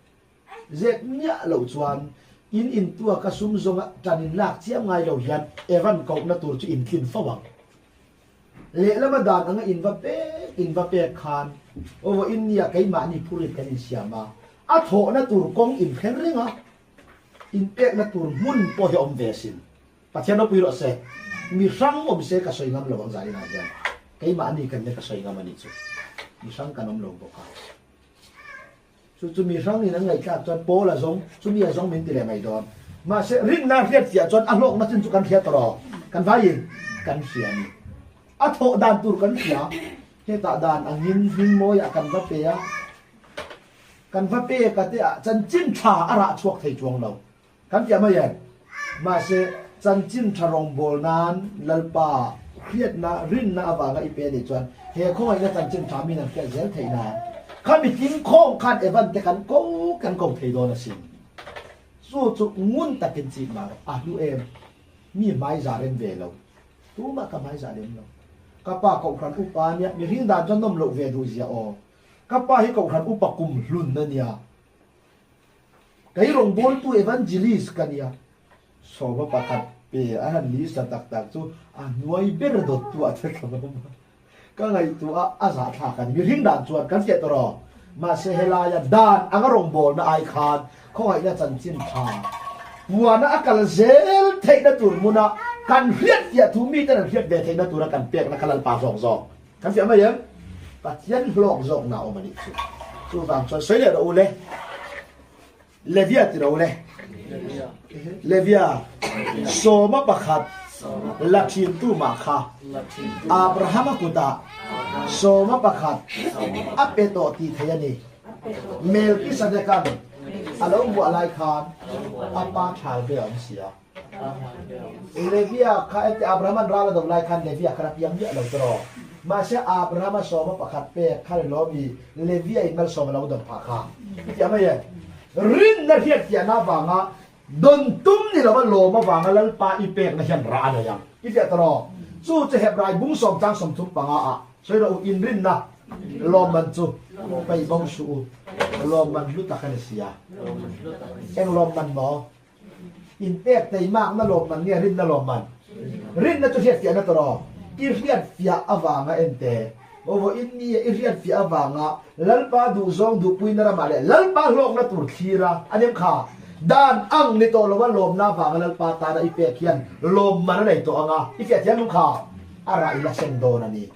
[SPEAKER 1] Zep miah loh chuan in intuaka sum zawnga tan in lak chiam ngai lo hian Evan kohna tur chu in tlin fo ang. Lehlama dan anga in va pek in va pek khan aw in nia keimahni phurit kan insiam a, a thawhna tur kawng in thleng reng a, in pekna tur hmun pawh hi a awm ve asin. Pathian ropui rawh se. Mi hrang awm se ka sawi ngam lo ang zaninah hian. Keimahni kan nia ka sawi ngam a nih chu. Mi hrang kan awm lo bawk a. Chu chu mi hrang in an ngaihthlak chuan Paul a zawng, chumi a zawng min ti leh mai dawn. Mahse rinna hriat fiah chuan a hlawkna chin chu kan hria tawh rawh. Kan vaiin kan hria a ni. A thawh dan tur kan hria. Hetah dan angin hming mawiah kan va pe a. Kan va pek a te ah chanchin tha a rah chhuak thei chuang lo. Kan fiah mai em? Mahse, chanchin tha rawngbâwl nân Lalpa hriatna, rinna avânga i pe a nih chuan he khawngaihna chanchin tha min an hriat zêl theih nân khami tingkhâwm khân Evan te kan ko kan ko thei dâwn asin. Chu chu ngun takin chîp mah rawh, a hlu em? Mi hmaiza rem ve lo. Tumah ka hmaiza lem lo. Ka pa Kohhran upa nia, mihring dan chuan nawm loh ve duh zia aw. Ka pa hi Kohhran upa kum hlun a nia. Kei rawngbawltu evangelist ka nia. Sawma pakhat pe a han ni sa tak tak chu a hnuai ber dawttu ah te ka awm a. Ka ngaihtuah a, a zahthlak a ni. Mihring dan chuan kan fiah tawh rawh. Mahse helaia dan anga rawngbawlna ai khan khawngaihna chanchin tha puana a kal zel theihna tur hmuna kan hriat fiah thu miten an hriat ve theihna tura kan pekna kha Lalpa zawk zawk kan fiah mai em? Pathian hlawk zawkna a awm a nih chu. Chuvang chuan sawi leh rawh u le. Levia ti ro le. Levia sawma pakhat la thintu mah kha Abrahama kutah sawma pakhat a pe tawh tih thei a ni. Melkisadekan a lo buah lai khan a pa thal ve a awm si a. Levia kha ente Abrahaman ral a do lai khan Levia khan a piang miah lo tawh. Mahse Abrahama sawma pakhat pek kha ni lawmi Levia in malsawm a lo dawn phah kha. Hetiang mai e. Rinna hriatfiahna avanga dawn tum ni lova lawm avanga Lalpa i pekna hian rah a nei ang. I fiah ta rawh. Chu che Hebrai bung sawm chang 35 ah sawi rawh u, inrinna lawmman chu peih bo suh u. Lawmman hlu tak a ni sia. Eng lawmman maw? Inpek teimakna lawmman nge rinna lawmman? Rinna chu hriatfiahna tawh rawh. I hriatfiah avanga ente vawiin ni i hriatfiah avanga Lalpa duhzawng duhpuina ramah leh Lalpa hlawkna tur thlira a nem kha. Dan ang ni tawh lova lawmna avanga Lalpa tana i pek hian lawmman a nei tawh anga i fiah thiam kha a rah i la seng dawn a ni.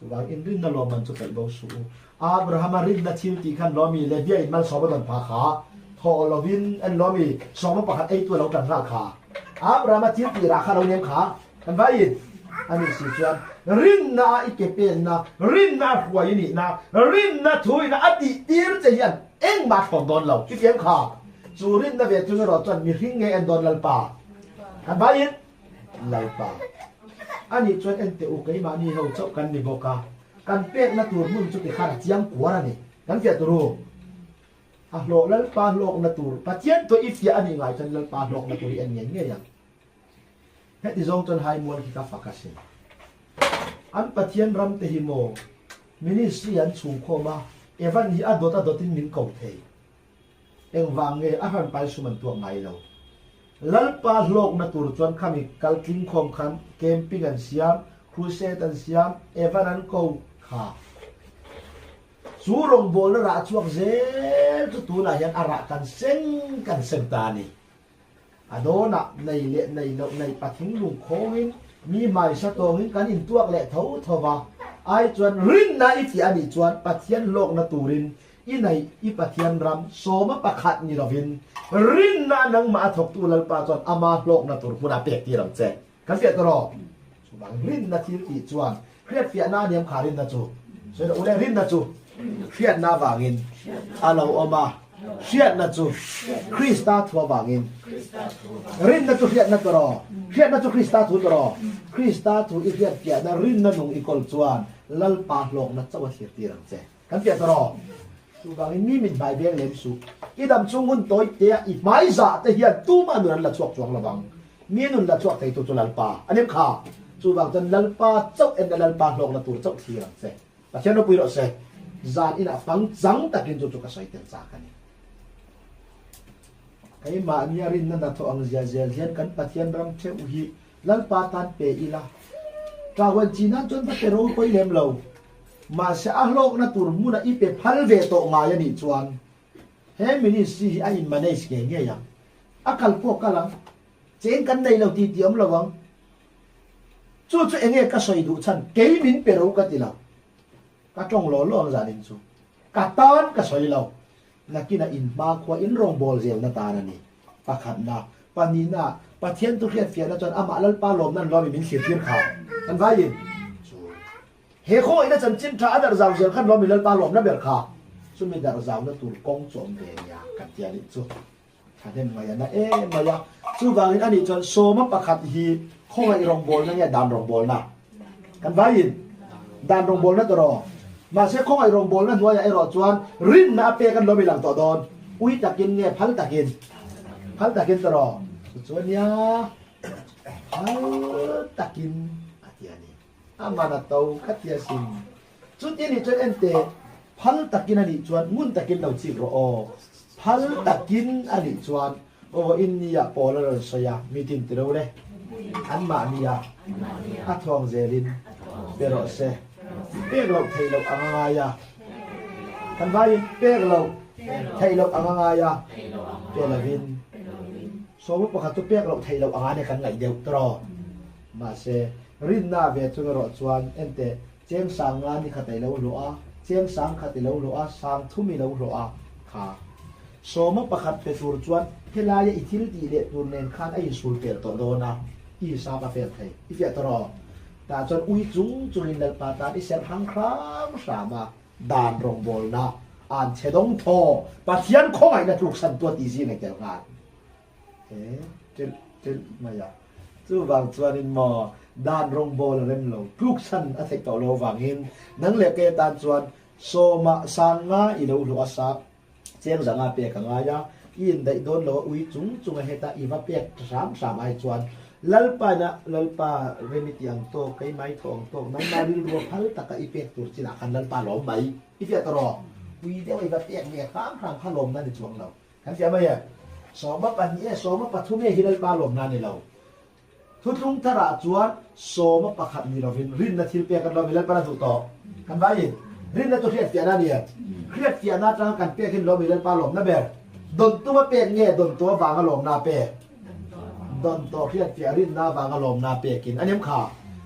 [SPEAKER 1] Chuvang in rinna lawmman chu peih bo suh u. Abrahama rinna thil tih khan lawmi Levia in malsawm a dawn pha kha thawh lovin en lawmi sawma pakhat eitu a lo tan nghal kha. Abrahama thil tih rah kha lo nem kha kan vai in a nih si chuan rinna a i ke penna, rinna a hruai i nihna, rinna thu ina a tih tir che hian engmah a thlawm dawn lo. I fiam kha chu rinna ve chung erawh chuan mihring nge en dawn Lalpa kan vai in. Lalpa. Ani chuan en teh u, keimahni ho chauh kan ni bawk a, kan pekna tur hmun chu tikhan a chiang kuar a ni. Kan fiah tur u. A hlawh Lalpa hlawkna tur, Pathian tawh i fiah a nih ngai chuan Lalpa hlawkna tur i en ngei ngei ang. Heti zawng chuan Haimual khi ka fak asin. An Pathian ram te hi maw ministry an chhungkhawm a, Evan hi a dawt a dawtin min ko thei. Engvang nge a hran pai sum an tuak ngai lo? Lalpa hlawkna tur chuan khami kal tling khawm khan camping an siam, crusade an siam, Evan an ko kha. Chu rawngbawlna rah chhuak zel chu tunah hian a rah kan seng kan seng ta a ni. A dawnah nei leh nei loh nei pathing lungkhawngin mi hmaisa tawngin kan intuak leh tho tho va, ai chuan rinna i tih a nih chuan Pathian hlawkna turin i neih i Pathian ram sawma pakhat ni lovin rinna nangmah a thawktu Lalpa chuan ama hlawkna tur hmunah pek tir ang che. Kan fiah tawh rawh. Chuvang rinna thil tih chuan hriatfiahna a niam kha rinna chu. Sawi rawh u le, rinna chu hriatna avangin a lo awm a, hriatna chu Krista thu avangin. Rinna chu hriatna tawh rawh, hriatna chu Krista thu tawh rawh. Krista thu i hriatfiahna rinna nung i kawl chuan Lalpa hlawkna chauh a thlir tir ang che. Kan fiah tawh rawh. Chuvangin mi mit hmai veng lem suh. I dam chung hun tawi tea i hmai zah te hian tumah nun an la chhuak chuang lovang. Mi nun la chhuak theitu chu Lalpa a nim kha. Chuvang chuan Lalpa chauh enna Lalpa hlawkna tur chauh thlir ang che. Pathian ropui rawh se. Zan inah pang chang takin chu chu ka sawi tel chak a ni. Keimahnia rinna hnathawh ang zia zel hian kan Pathian ram theuh hi Lalpa tan pe ila. Ṭahuan chi nan chuan va pe ropui lem lo. Mahse a hlawkna tur hmuna i pe phal ve tawh ngai a nih chuan he ministry hi a in manage ngei ngei ang. A kal pawh kal ang. Cheng kan nei lo tih tih awm lo ang. Chu chu enge ka sawi duh chhan kei min pe ro ka ti lo. Ka tawng law law ang zanin chu. Ka tan ka sawi lo. Nakinah in hmakhua in rawngbâwl zelna tân a ni. Pakhatna, pahnihna, Pathian thu hriatfiahna chuan amah Lalpa lawmna an lawm i min thlirtir kha kan vaiin chu he khawngaihna chanchin ṭha a darh zau zel khan lawm i Lalpa lawmna ber kha chumi darh zauna tur kawng chu awm ve nia kan ti a nih chu. Thahnem ngaih a na em mai a. Chuvangin ani chuan sawma pakhat hi khawngaih rawngbawlna nge dan rawngbawlna? Kan vaiin dan rawngbawlna tawh rawh. Mahse khawngaih rawngbawlna hnuaiah erawh chuan rinna a pek an lo milang tawh dawn. Ui takin nge phal takin? Phal takin tawh rawh. Chu chuan nia phal takin a ti a ni. A man a to kha tia sin. Chuti nih chuan ente phal takin a nih chuan ngun takin lo chik rawh aw. Phal takin a nih chuan aw Innia pawl a rawn sawi a, mi tin ti lo le. Anmahni a a thuang zelin pe rawh se. Pek loh theih loh ang a ngai a. Kan vaiin pek loh theih loh ang a ngai a, pe lovin. Sawma pakhat chu pek loh theih loh anga nia kan ngaih deuh tawh. Mahse, rinna ve chung erawh chuan enteh Cheng sang nga ni khat a i lo hlawh a, cheng sang khat i lo hlawh a, sang thum i lo hlawh a, kha. Sawma pakhat pe tur chuan helaia i thil tih leh tur nen khan a insul pel tawh dawn a, i hisap a fel thei. I fiah tawh rawh. Tah chuan ui chung chungin Lalpa tan i serh hrang hram hram a, dan rawngbawlna an chhe dawng thaw, Pathian khawngaihna tluksan tuah tih zing a tel nghal. He ṭelh ṭelh mai a. Chuvang chuanin maw dan rawngbawl a rem lo, tlukchhan a theih tawh lo avangin nang leh kei atan chuan sawma sang nga i lo hlawh a sa cheng zanga pek a ngai a, i indaih dawn lo a ui chung chung a heta i va pek hram hram ai chuan Lalpa ina Lalpa rem i tih ang tawk, keimah i thawh ang tawk, nangmah rilru a phal taka i pek tur chinah khan Lalpa lawm mai i fiah tawh rawh. Ui deuh a i va pek ve hram hram kha lawmna ni chuang lo. Kan fiah mai e. 12 e, 13 e hi Lalpa lawmna a ni lo. Thutlung tharah chuan 11 ni lovin rinna thil pek an lawm i Lalpan a duh tawh. Kan vaiin rinna chu hriatfiahna a ni e. Hriatfiahna atanga kan pek hin lawm i Lalpa lawmna ber. Dawn tuma pek nge dawn tawh avanga lawmna a pek? Dawn tawh hriatfiah rinna avanga lawmna a pekin a nem kha.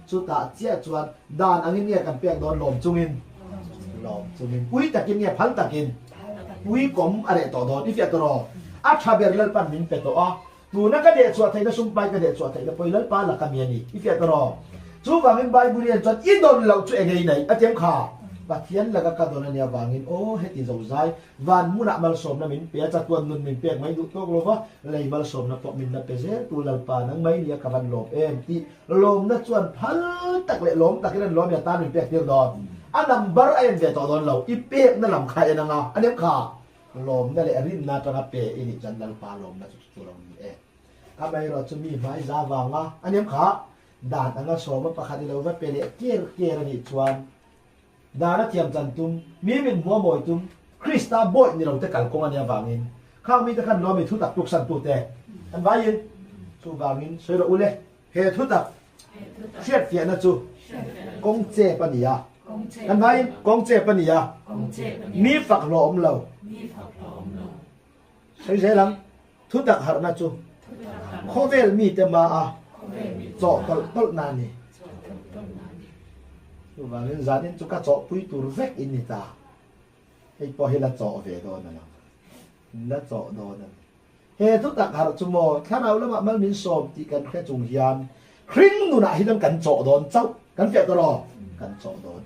[SPEAKER 1] Chutah chiah chuan dan angin nge kan pek dawn lawm chungin? Lawm chungin. Pui takin nge phal takin? Pui kawm a reh tawh dawn i fiah tawh rawh. A tha ber Lalpan min pe tawh a, tuna ka deh chhuah theihna sumpai ka deh chhuah theihna pawh hi Lalpa laka mi a ni i fiah tawh rawh. Chuvangin Bible hian chuan i dawn loh chu eng ei nei a tiam kha. Pathian laka ka dawn a nia vangin aw heti zozai van hmunah malsawmna min pe a, chatuan nun min pek mai duh tawk lova lei malsawmna pawh min la pe zel tu Lalpa nang mai nia ka van lawm em tih Lawmna chuan phal tak leh lawm takin an lawm i a tan min pek tir dawn. A number a en ve tawh dawn lo. I pekna lam kha a en anga, a nem kha. Lawmna leh rinna atanga pe i nih chuan Lalpa lawmna chu chu lo ni e. Amaherawh chu mi hmai za vanga a nem kha. Dan anga sawma pakhat i lo va pe leh ker ker a nih chuan dan a thiam chan tum, mi min hmuh a mawi tum, Krista bawih ni lo te kalkawng a nih avangin khang mite khan lawmi thutak tuksan tute an vaiin chuvangin sawi rawh u le. He thutak hriatfiahna chu kawng chep a ni a, kan vaiin kawng chep a ni a, mi fak hlawh awm lo. Sawi zel ang, thutak harhna chu khawvel mite hma a chawh tawlh tawlh na a ni. Chuvangin zanin chu ka chawhpui tur vek in ni ta. Hei pawh hi la chawh ve dawn a lo. La chawh dawn a ni. He thutak harh chu maw thlarau lamah mal min sawm tih kan hre chung hian hring nunah hi chuan kan chawh dawn chauh. Kan fiah tawh lo? Kan chawh dawn.